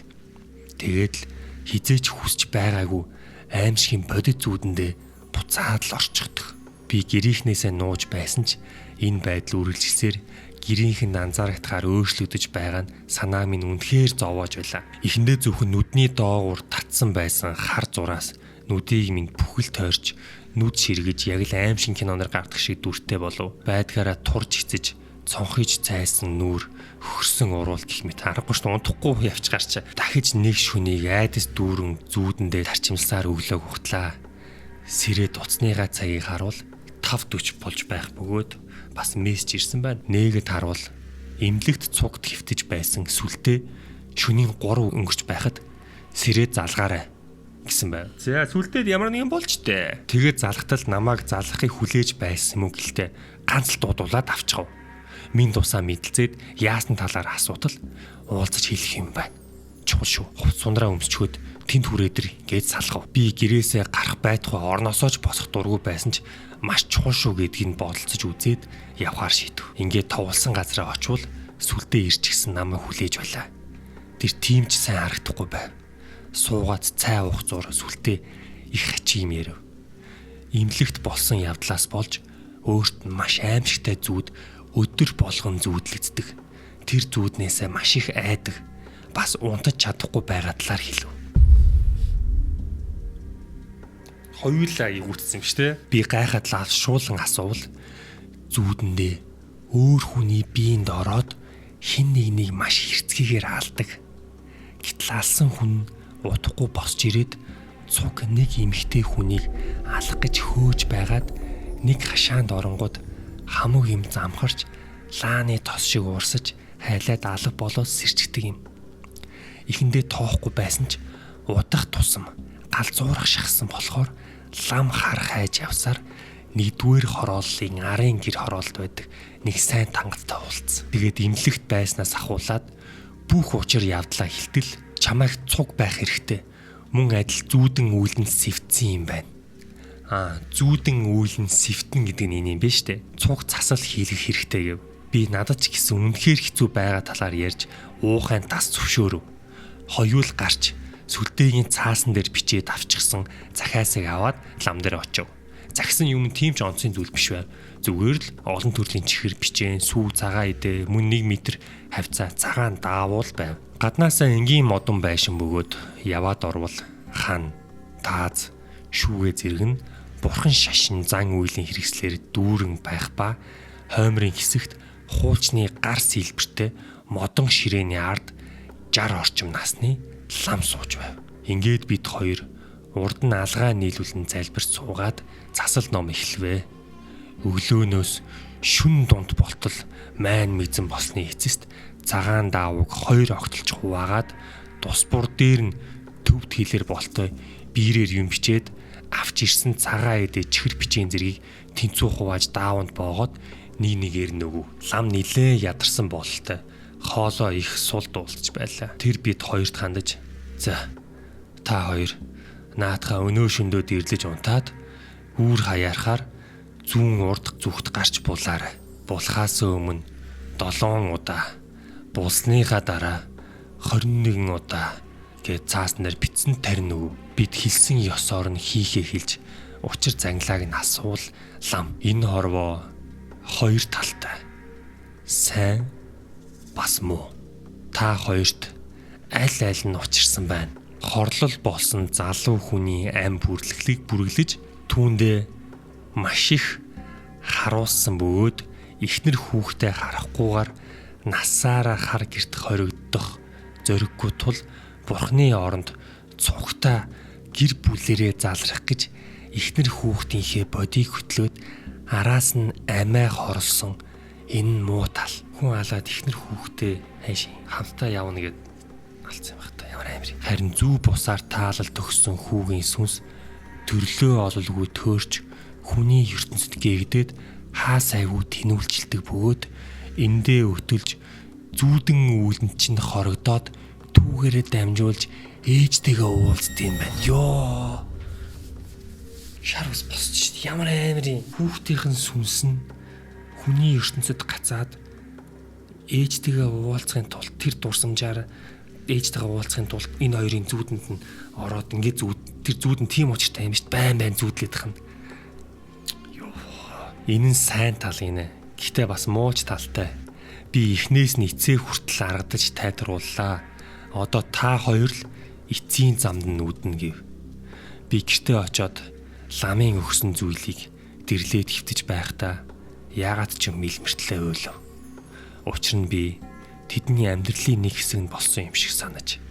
Тэгээд л хизээч хүсч байгаагүй аимшигын бодит зүүдэндээ буцаад л орчихдог. Би гэрийнхнээсээ нууж байсан ч энэ байдал үргэлжилсээр гэрийнх нь анзаарагдахаар өөрчлөгдөж байгаа нь санаа минь үнэхээр зовоож байлаа. Эхэндээ зөвхөн нүдний доогуур татсан байсан хар зураас нүдийг минь бүхэл тойрч нүд ширгэж яг л аимшиг киноноор гардаг шиг дүртэй болов. Байдгаараа турж эцэж цонхож цайсан нүур хөрсөн уруул гэх мэт аргагүй шүү унтахгүй явж гарч дахиж нэг шүнийг айдас дүүрэн зүүдэндээ тарчимсаар өглөөг ухтлаа. Сэрээд утасныгаа цагийг харуул 5:40 болж байх бөгөөд бас мессеж ирсэн байна. Нээгэд харуул эмнэлэгт цугт хэвтэж байсан сүлдээ шөнийн 3 өнгөрч байхад сэрээд залгаарай гэсэн байв. За сүлдээд ямар нэгэн болж тээ. Тэгээд залхтал намайг залгахыг хүлээж байсан юм уу гэлтэй ганц л дуудуулаад авчихав. Минь тусаа мэдлцээд яасан талаар асуудал уулзаж хэлэх юм байна. Чухал шүү. Хувц сундраа өмсчхөөд тэнд хүрээдэр гэж салхав. Би гэрээсээ гарах байтугай орносоо ч босох дургүй байсан ч маш чухал шүү гэдгийг бодолцож үзээд явхаар шийдэв. Ингээд товлсон газараа очивол сүлдээ ирчихсэн намайг хүлээж байлаа. Тэр тийм ч сайн харагдахгүй байв. Суугаад цай уух зур сүлдээ их хачин юм ярив. Имлэгт болсон явдлаас болж өөрт нь маш аимшигтай зүуд өдөр болгон зүүдлэгддэг. Тэр зүүднээсээ маш их айдаг. Бас унтаж чадахгүй байгаа талаар хэлв. Хоёулаа эвгүйтсэн юм шүү дээ. Би гайхаад лавшуулан асуувал зүүдэндээ өөр хүний биеинд ороод хин нэг нэг маш хэрцгийгээр алдаг. Гэтэл алсан хүн удахгүй босч ирээд цуг нэг эмэгтэй хүнийг алах гэж хөөж байгаад нэг хашаанд оронгууд хамаг юм замхарч лааны тос шиг уурсаж хайлаад алга болоод сэрчдэг юм. Эхэндээ тоохгүй байсан ч удах тусам гал зуурах шахсан болохоор лам хар хайж явсаар нэгдүгээр хорооллын арын гэр хороолд байдаг нэг сайн тангадтай уулзсан. Тэгээд имлэгт байснаас ахуулаад бүх учир явдлаа хэлтэл чамайг цуг байх хэрэгтэй. Мөн адил зүүдэн үйлдэн сэвтсэн юм байна. Зүүдэн үйлдэн сэвтэн гэдэг нь энэ юм байна штэ. Цуг цасал хийлгэх хэрэгтэй гэв. Би надад ч гэсэн үнэхээр хэцүү байгаа талаар ярьж уухайн тас зөвшөөрөв. Хоёул гарч сүлдээгийн цаасан дээр бичээд авчихсан захиасыг аваад лам дээр очив. Захисан юм тийм ч онцгийн зүйл биш байв. Зүгээр л олон төрлийн чихэр бичээн, сүү, цагаан идэ, мөн 1 метр хавцаа цагаан даавуул байв. Гаднаасаа энгийн модон байшин бөгөөд яваад орвол хан, тааз, шүүгээ зэрэг нь бурхан шашин зан үйлийн хэрэгслээр дүүрэн байх ба хоймрын хэсэгт хуучны гар сэлбэртэй модон ширээний ард 60 орчим насны лам сууж байв. Ингээд бид хоёр урд нь алгаа нийлүүлэн залбирч суугаад засал ном эхлэвэ. Өглөөнөөс шүн дунд болтол майн мизэн болсны эцэст цагаан даавууг хоёр огтолж хуваагаад тус бур дээр нь төвд хилээр болтой биерээр юм бичээд авч ирсэн цагаан эдээ чихэр бичээн зэргийг тэнцүү хувааж даавуунд боогоод нэг нэгээр нөгөв. Лам нилээ ядарсан бололтой хоолоо их сул дуулж байлаа. Тэр бид хоёрт хандаж, "За, та хоёр наадхаа өнөө шөндөө дэрлэж унтаад үүр хаяарахаар зүүн урд зүгт гарч булаарай. Булхаас өмнө 7 удаа, булсныхаа дараа 21 удаа" гэж цааснаар битсэн тарин өгөв. Бид хэлсэн ёсоор нь хийхээ хэлж учир занглааг нь асуул лам энэ хорвоо хоёр талтай. Сайн бас муу. Та хоёрт аль аль нь учирсан байна. Хорлол болсон залуу хүний ам бүрлэхлийг бүргэлж түүндээ маш их харуулсан бөгөөд эхнэр хүүхдээ харахгүйгээр насаараа хар герт хоригдох зориггүй тул бурхны оронд цугтаа гэр бүлэрээ залрах гэж эхнэр хүүхдийнхээ бодийг хөтлөөд араас нь амиа хорлсон энэ нь муу тал. Хүн алаад эхнэр хүүхдээ хайш хамтдаа явна гэд алдсан юм байна та, ямар амир. Харин зүү бусаар таалал төгссөн хүүгийн сүнс төрлөө ололгүй төөрч хүний ертөнцид гээгдээд хаа сайгүй тэнүүлжилдэг бөгөөд эндээ өтөлж зүүдэн үүлэнд чинь хорогдоод түүгээрээ дамжуулж ээжтэйгээ уулзд юм байна. Йоо. Шар ус босч шít. Ямар амар юм. Хүүхдийнхэн сүнс нь хүний ертөнцид гацаад ээжтэйгээ уулзахын тулд тэр дурсамжаар ээжтэйгээ уулзахын тулд энэ хоёрын зүүдэнд нь ороод ингээд зүүд тэр зүүд нь тийм учиртай юм шүү дээ. Байн байн зүүдлээд хана. Йоо. Энэ нь сайн тал гинэ. Гэхдээ бас мууч талтай. Би эхнээс нь эцээ хүртэл аргадаж тайлрууллаа. Одоо та хоёр л эцсийн замд нь үүднэ гэв. Би гэртээ очоод ламын өгсөн зүйлийг дэрлээд хөвтөж байхдаа яагаад ч юм мэлмэртлээ уйлав. Учир нь би тэдний амьдралын нэг хэсэг нь болсон юм шиг санаж.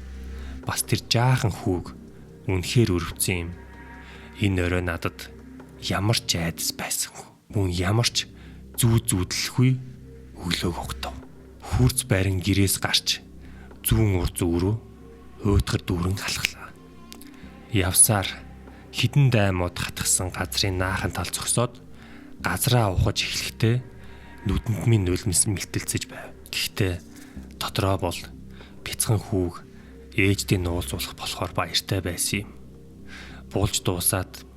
Бас тэр жаахан хүүг үнэхээр өрөвдсөн юм. Энэ орой надад ямар ч айдас байсангүй. Мөн ямар ч зүү зүүдлэхгүй өглөөг хугтав. Хурц барин гэрээс гарч зүүн ур зүг рүү уйтгар дүүрэн алхлаа. Явсаар хідэн даймууд хатгсан газрын наахан тал зогсоод газраа ухаж эхлэхдээ нүдэнд минь нулимс мэлтэлцэж байв. Гэхдээ дотроо бол бяцхан хүүг ээждээ нуулзуулах болохоор баяртай байсан юм. Буулж дуусаад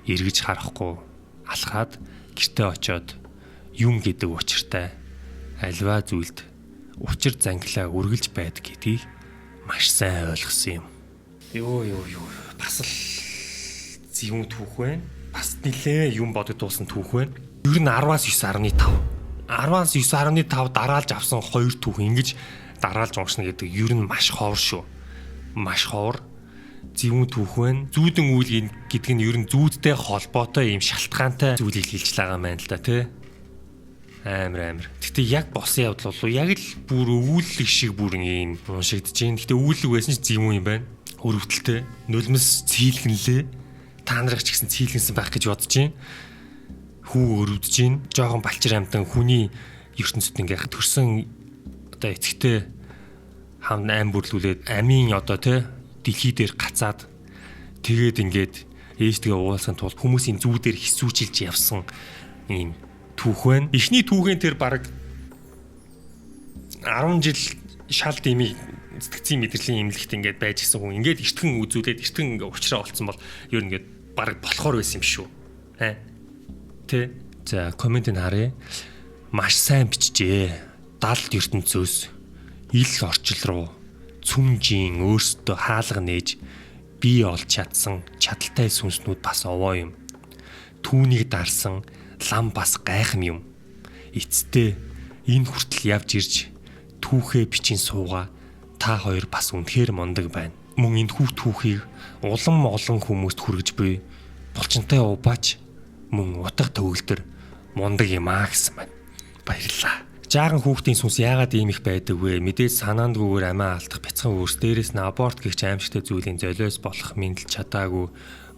эргэж харахгүй алхаад гэртээ очиод юм гэдэг учиртай альва зүйлд учир зангилаа үргэлж байдаг гэдгийг маш сайн ойлгосон юм. Йоо ёо ёо, бас л зэвүүн түүх байна. Бас нилээ юм бодогдуулсан түүх байна. Ер нь 10-аас 9.5. 10-аас 9.5 дараалж авсан хоёр түүх ингэж дараалж уншна гэдэг ер нь маш ховор шүү. Маш ховор зэвүүн түүх байна. Зүүдэн үйл гэдэг нь ер нь зүүдтэй холбоотой юм шалтгаантай зүйлийг хэлж байгаа юм байна л да, тий. Амар амар. Гэтэ яг болсон явдал болов яг л бүр өвүүлэг шиг бүр юм уншигдэж байна. Гэтэ өвүүлэг байсан ч зэвүүн юм байна. Өрөвдөлтэй. Нулимс цэйлгэнлээ. Та нарыг ч гэсэн цэйлгэнсэн байх гэж бодож байна. Хүү өрөвдөж байна. Жохон балчир амтан хүний ертөнцид ингээ төрсөн одоо эцэгтэй хам аим бүрлүүлээд амийн одоо тий дэлхий дээр гацаад тэгээд ингээд ээжтэйгээ уулзахын тулд хүмүүсийн зүүдээр хисүүчилж явсан ийм түүх байна. Эхний түүхийн тэр бараг 10 жил шал дэмий сэтгцийн мэдрэлийн эмнэлэгт ингээд байж гисэн хүн ингээд эртгэн үзүүлээд эртгэн ингээд уучраа олцсон бол ер нь ингээд бараг болохоор байсан юм шүү. Аа. Тэ. За, комментийг харъя. Маш сайн бичжээ. Далд ертөнцөөс ил орчил руу цүмжийн өөрсдөө хаалга нээж бие олж чадсан чадaltaй сүнснүүд бас овоо юм. Түүнийг дарсан лам бас гайхам юм. Эцэстээ энэ хүртэл явж ирж түүхээ бичин суугаа та хоёр бас үнэхээр мундаг байна. Мөн энэ хүү түүхийг улам олон хүмүүст хүргэж буй булчинтай убаач мөн утга төгөлдөр мундаг юм аа гэсэн байна. Баярлалаа. Жаахан хүүхдийн сүнс яагаад ийм их байдаг вэ? Мэдээж санаандгүйгээр амиа алдах бяцхан үүрс, дээрэс нь аборт гэх аимшигтай зүйлийн золиос болох мэндэлж чадаагүй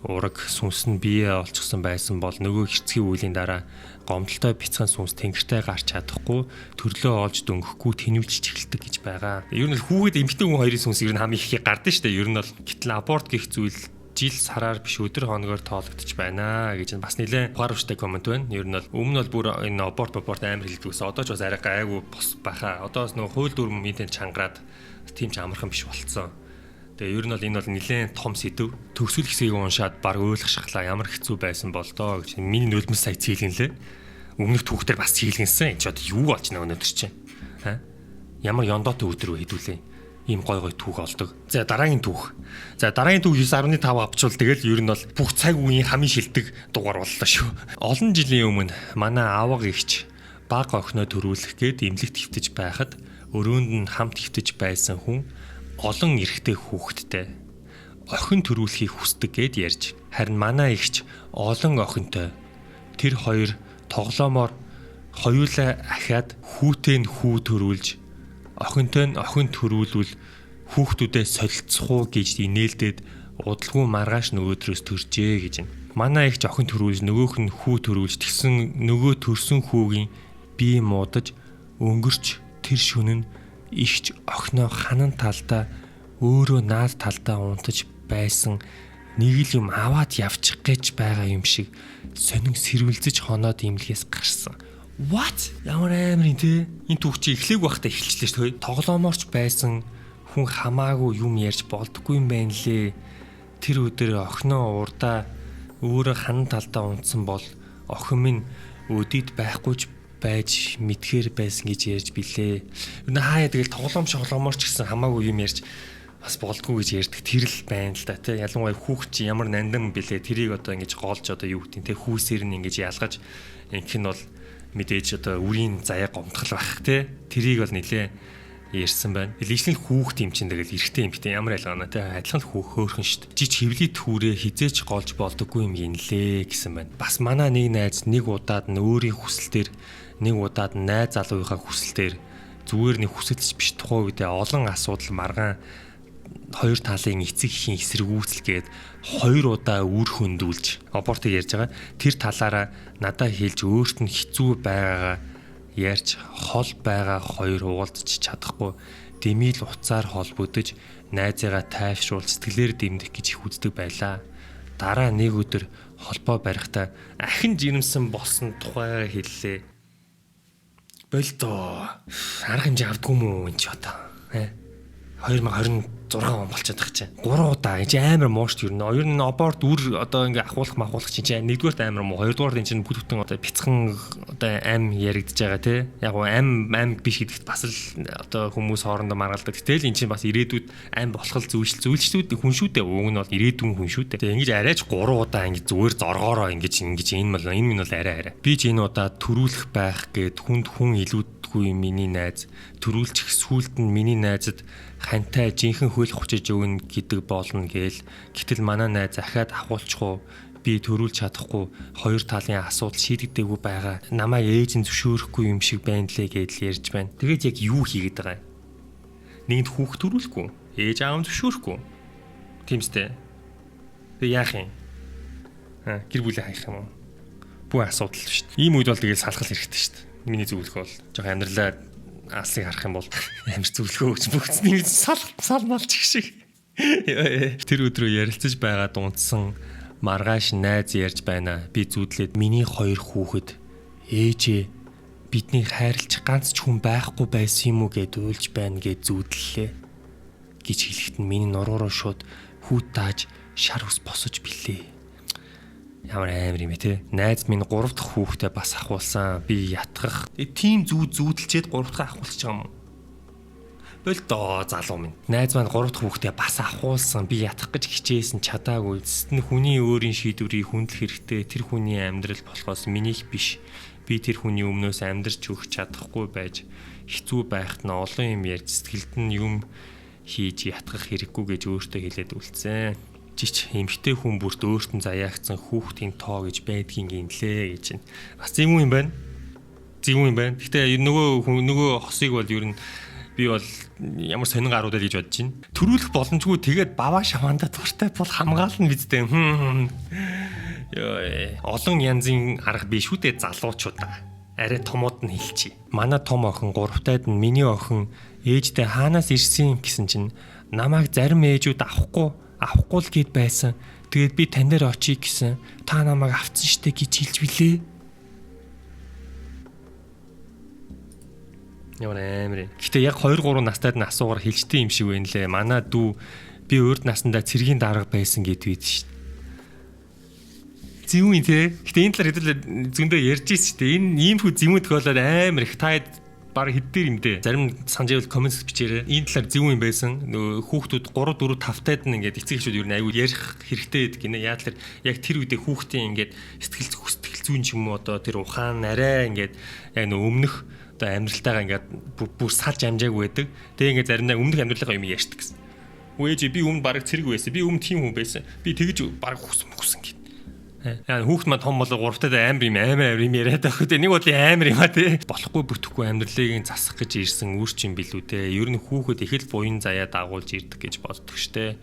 ураг сүнс нь бие олчихсон байсан бол нөгөө хэрцгий үеийн дараа гомдолтой бяцхан сүнс тэнгэртэй гарч чадахгүй, төрлөө олж дөнгөхгүй тэнүүлж эхэлдэг гэж байгаа. Ер нь л хүүхэд эмэгтэй хүн хоёрын сүнс ер нь хамгийн их гардаг шүү дээ. Ер нь бол гэтэл аборт гэх зүйл жил сараар биш өдөр хоногоор тоологдож байна гэж бас нэлээд ухааруулжтай comment байна. Ер нь бол өмнө нь бол бүр энэ аборт амар хэлдэг байсан. Одоо ч бас арай гайгүй бос баха. Одоо бас нөгөө хууль дүрм интернет чангараад тийм ч амархан биш болцсон. Тэгээ ер нь бол энэ бол нэлээд том сэдэв. Төгсгөл хэсгийг уншаад баг ойлгох шахлаа, ямар хэцүү байсан бол доо гэж миний нулимс сая цэглэнлээ. Өмнөх түүхтэр бас цэглэнсэн. Энд чи одоо юу болж байна өнөөдөр чинь? Аа? Ямар ёндоотой өдөр вэ хэдүүлээ? Ийм гой гой түүх олдог. За, дараагийн түүх. За, дараагийн түүх 9.5 авчвал тэгэл ер нь бол бүх цаг үеийн хамгийн шилдэг дугаар боллоо шүү. Олон жилийн өмнө манай авга эгч баг охиноо төрүүлэх гээд эмнэлэгт хэвтэж байхад өрөөнд нь хамт хэвтэж байсан хүн олон эрэгтэй хүүхэдтэй охин төрүүлэхийг хүсдэг гэд ярьж, харин манай эгч олон охинтой, тэр хоёр тоглоомоор хоёулаа ахиад хүүтэй нь хүү төрүүлж, охинтой нь охин төрүүлвэл хүүхдүүдээ солилцох уу гэж инээлдээд удалгүй маргааш нөгөөдрөөс төржээ гэж байна. Манай эгч охин төрүүлж, нөгөөх нь хүү төрүүлж, тэгсэн нөгөө төрсөн хүүгийн бие муудаж өнгөрч тэр шөнө нь эгч охиноо ханан талдаа, өөрөө наад талдаа унтаж байсан нэг л юм аваад явчих гэж байгаа юм шиг сонин сэрвэлзэж хоноод эмнэлгээс гарсан. What? Ямар амар юм те? Энэ түүх чи эхлээг байхдаа эхэлчихлээ шүү дээ. Тоглооморч байсан хүн хамаагүй юм ярьж болдгоо юм байна лээ. Тэр өдөр охиноо урдаа, өөрөө ханан талдаа унтсан бол охин минь өдийд байхгүй ч байж мэдхээр байсан гэж ярьж билээ. Ер нь хаяа тэгэл тоглоом шоглоомор ч гэсэн хамаагүй юм ярьж бас болдгоо гэж ярьдаг тэр л байна л да тий. Ялангуяа хүүхд чи ямар нандин бэлээ, тэрийг одоо ингэж голж, одоо юу гэдэг тий, хүүсээр нь ингэж ялгаж ингэх нь бол мэдээж одоо үрийн заяа гомдгол байх тий. Тэрийг бол нилээ ярьсан байна. Лишнэл хүүхд юм чинь тэгэл эрэгтэй эмэгтэй ямар ялгаа нэ тий. Адилхан л хүүх хөөрхөн шүү дээ. Жич хевлий түүрээ хизээч голж болдоггүй юм гинлээ гэсэн байна. Бас манай нэг найз нэг удаад нь өөрийн хүсэлтээр, нэг удаад нь найз залууынхаа хүсэлтээр, зүгээр нэг хүсэлч биш, тухайн үедээ олон асуудал маргаан хоёр талын эцэг эхийн эсэргүүцэл гээд хоёр удаа үр хөндүүлж абортыг ярьж байгаа. Тэр талаараа надаа хэлж өөрт нь хэцүү байгаагаа ярьж хол байгаа хоёр уулзч чадахгүй дэмийл уцаар холбогдож найзыгаа тайвшруулж сэтгэлээр дэмдэх гэж их үздэг байлаа. Дараа нэг өдөр холбоо барихтаа ахин жирэмсэн болсон тухайгаа хэллээ. Болдоо. Арга хэмжээ авдгүй юм уу энэ ч одоо. 2026 он болчиход байгаа чинь. 3 удаа энэ амар муу шүү дээ. Ер нь аборт үр одоо ингээ ахуулах махуулах чинь нэгдүгээрт амар муу. Хоёрдугаарт энэ чинь бүт бүтэн одоо бяцхан одоо ам яригдж байгаа тий. Яг гоо ам ам биш гэдэгт бас л одоо хүмүүс хоорондоо маргалдаг. Гэтэл энэ чинь бас ирээдүйд ам болох л зүйл зүйлчдүүд хүн шүү дээ. Уг нь бол ирээдүйн хүн шүү дээ. Тэгээ ингэж арайч 3 удаа ингэж зүгээр зоргоороо ингэж ингэж энэ бол энэ минь бол арай арай. Би ч энэ удаа төрүүлэх байх гэд хүнд хүн илүүдгүй миний найз төрүүлчих сүулт нь миний найзад хантай жинхэнэ хөл хүчиж өгнө гэдэг болно гээл. Гэтэл манай найз ахаад ахуулчих уу, би төрүүлж чадахгүй, хоёр талын асуудал шийдэгдээгүй байгаа. Намайг ээж нь зөвшөөрөхгүй юм шиг байна лээ гэдэл ярьж байна. Тэгээд яг юу хийгээд байгаа юм? Нэгэнд хүүхд төрүүлэхгүй, ээж аав нь зөвшөөрөхгүй. Тийм үстэй. Тэгээ яах юм? Гэр бүлээ хаях юм уу? Бүх асуудал шүү дээ. Ийм үед бол тэгэл салхал хэрэгтэй шүү дээ. Миний зөвлөх бол жоохон амьдралаа алсыг харах юм бол амар зөвлөгөө өгч бүгдний сал салмалч шиг. Тэр өдрөө ярилцаж байгаа дунтсан маргааш найз ярьж байна. Би зүудлээд миний хоёр хүүхэд ээжээ бидний хайрлах ганц ч хүн байхгүй байсан юм уу гэд уйлж байна гэд зүүдлээ гэж хэлэхэд нь миний нуруу руу шууд хүүт тааж шар ус босож билээ. Ямар амар юм бэ те. Найз минь 3 дахь хүүхдээ бас ахуулсан. Би ятгах. Тийм зүү зүүдэлчээд 3 дахь ахуулчих юм уу? Болдоо залуу минь. Найз маань 3 дахь хүүхдээ бас ахуулсан. Би ятгах гэж хичээсэн, чадаагүй. Эцэст нь хүний өөрийн шийдвэрийг хүндлэх хэрэгтэй. Тэр хүний амьдрал болохоос минийх биш. Би тэр хүний өмнөөс амьдрч өгч чадахгүй байж хэцүү байхад нь олон юм ярьж сэтгэлд нь юм хийж ятгах хэрэггүй гэж өөртөө хэлээд үлдсэн. Жич эмэгтэй хүн бүрт өөрт нь заяагцсан хүүхдийн тоо гэж байдгийн гинлээ гэж байна. Бас юм юм байна. Зөв юм байна. Гэтэ нөгөө хүн, нөгөө хосыг бол ер нь би бол ямар сонин гарууд л гэж бодож байна. Төрүүлэх боломжгүй, тэгээд баваа шаваандаа дуртай бол хамгаална бидтэй. Йоо. Олон янзын арга биш үү дээ, залуучуудаа. Арай томууд нь хэлчихье. Манай том охин гуравтайд нь миний охин ээждээ хаанаас ирсэн юм гэсэн чинь намайг зарим ээжүүд авахгүй авахгүй л гэд байсан. Тэгээд би тань дээр очие гэсэн. Та намайг авцсан штэ гэж хэлж билээ. Ямар амар юм. Гэтэ яг 2 3 настайд нь асуугаар хэлжтэй юм шиг байна лээ. Манай дүү би урд насандаа цэргийн дарга байсан гэд үйд шүү дээ. Зөв юм те. Гэтэ энэ талаар хэдүүлээ зөндөө ярьж ирсэн шүү дээ. Энэ иймэрхүү зөвүүн тохиолдол амар их та баг хэд дээр юм дээ. Зарим санаж байвал коммент бичээрэй. Энэ талаар зөв юм байсан. Нөгөө хүүхдүүд 3 4 5 таад нь ингээд эцэг эхчүүд ер нь аюул ярих хэрэгтэй гэдэг гинэ. Яг тэр яг тэр үедээ хүүхдийн ингээд сэтгэл сэтгэл зүйн ч юм уу, одоо тэр ухаан арай ингээд яг нөгөө өмнөх одоо амьдралтайгаа ингээд бүр салж амжаагүй байдаг. Тэгээ ингээд заримдаа өмнөх амьдралынхаа юм ярьдаг гэсэн. Үгүй, би өмнө бараг цэрэг байсан. Би өмнө тийм хүн байсан. Би тэгж бараг хүсэн хүсэн гэд. Яа, хүүхд маань том болоо гуравтаа амар юм, амар амар юм яриад байх үү. Нэг бодлын амар юм а тий. Болохгүй бүтэхгүй амьдралыг засах гэж ирсэн үр чинь билүү те. Ер нь хүүхэд их л буян заяа дагуулж ирдэг гэж боддог штэ.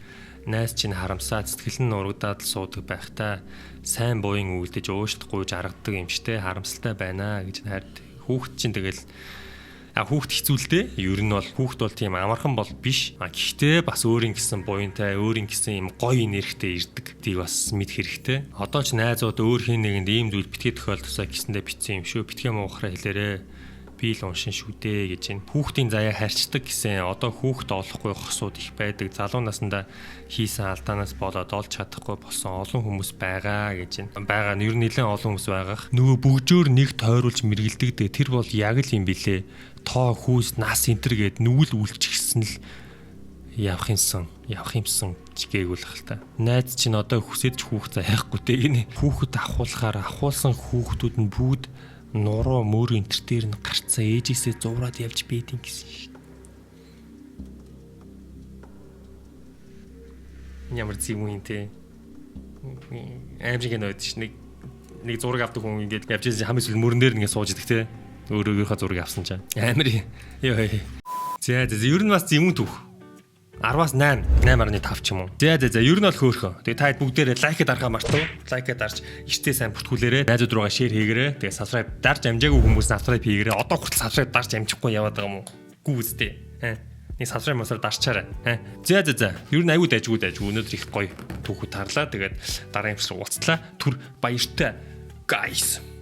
Найз чинь харамсаад, сэтгэл нь нурагдаад л суудаг байх та. Сайн буян үлдэж уушлах гуйж аргадаг юм штэ. Харамсалтай байна гэж хайрд. Хүүхэд чинь тэгэл а хүүхд хэцүү л дээ. Ер нь бол хүүхд бол тийм амархан бол биш. А гэхдээ бас өөрийн гэсэн буянтай, өөрийн гэсэн юм гоё энергитэй ирдэг. Тийг бас мэд хэрэгтэй. Одоо ч найзууд өөр хин нэгэнд ийм зүйл битгий тохиолдосоо гэсэндээ бичсэн юм шүү. Битгий муухраа хэлээрээ, би л уншин шүү дээ гэж байна. Хүүхдийн заяа харьцдаг гэсэн, одоо хүүхд олохгүй хосууд их байдаг. Залуу насндаа хийсэн алдаанаас болоод олж чадахгүй болсон олон хүмүүс байгаа гэж байна. Байгаа нь ер нь нэлээд олон хүмүүс байгаах. Нөгөө бөгжөөр нэг тойруулж мэргэлдэг дээ. Тэр бол яг л юм билээ. Тоо, хүүс, нас энтер гээд нүгэл үлчихсэн л явах юмсан, явах юмсан чигээгүүл хэл та. Найз чинь одоо хүсэж хүүхд заяахгүй те гинэ. Хүүхэд авахуулахаар авахуулсан хүүхдүүд нь бүгд нуруу мөр энтер дээр нь гарцсан ээжээсээ зуураад явж бэдин гэсэн шин. Ямар зэм юм те. Аимшиг нөд ш, нэг нэг зураг авдаг хүн ингээд явж байсан, хамгийн сүүл мөрөн дээр ингээд сууж идэх те. Өөрөөгийнхөө зургийг авсан чинь. Амар ёо. За за, ер нь бас зэвүүн түүх. 10-аас 8, 8.5 ч юм уу. За за за, ер нь бол хөөрхөн. Тэгээ та бүгдээрээ like дарахаа мартав. Like дарж эртээ сайн бүртгүүлээрэй. Найзууд руугаа share хийгээрэй. Тэгээ subscribe дарж амжаагүй хүмүүс subscribe хийгээрэй. Одоо хүртэл subscribe дарж амжихгүй яваад байгаа юм уу? Гүү үстэй. Аа. Нэг subscribe масаар дарчаарай. Аа. За за за. Ер нь аягүй дайжгүй дайжгүй. Өнөөдөр их гоё түүхүүд тарлаа. Тэгээд дараагийн бичлэг уулзлаа. Түр баяртай, guys.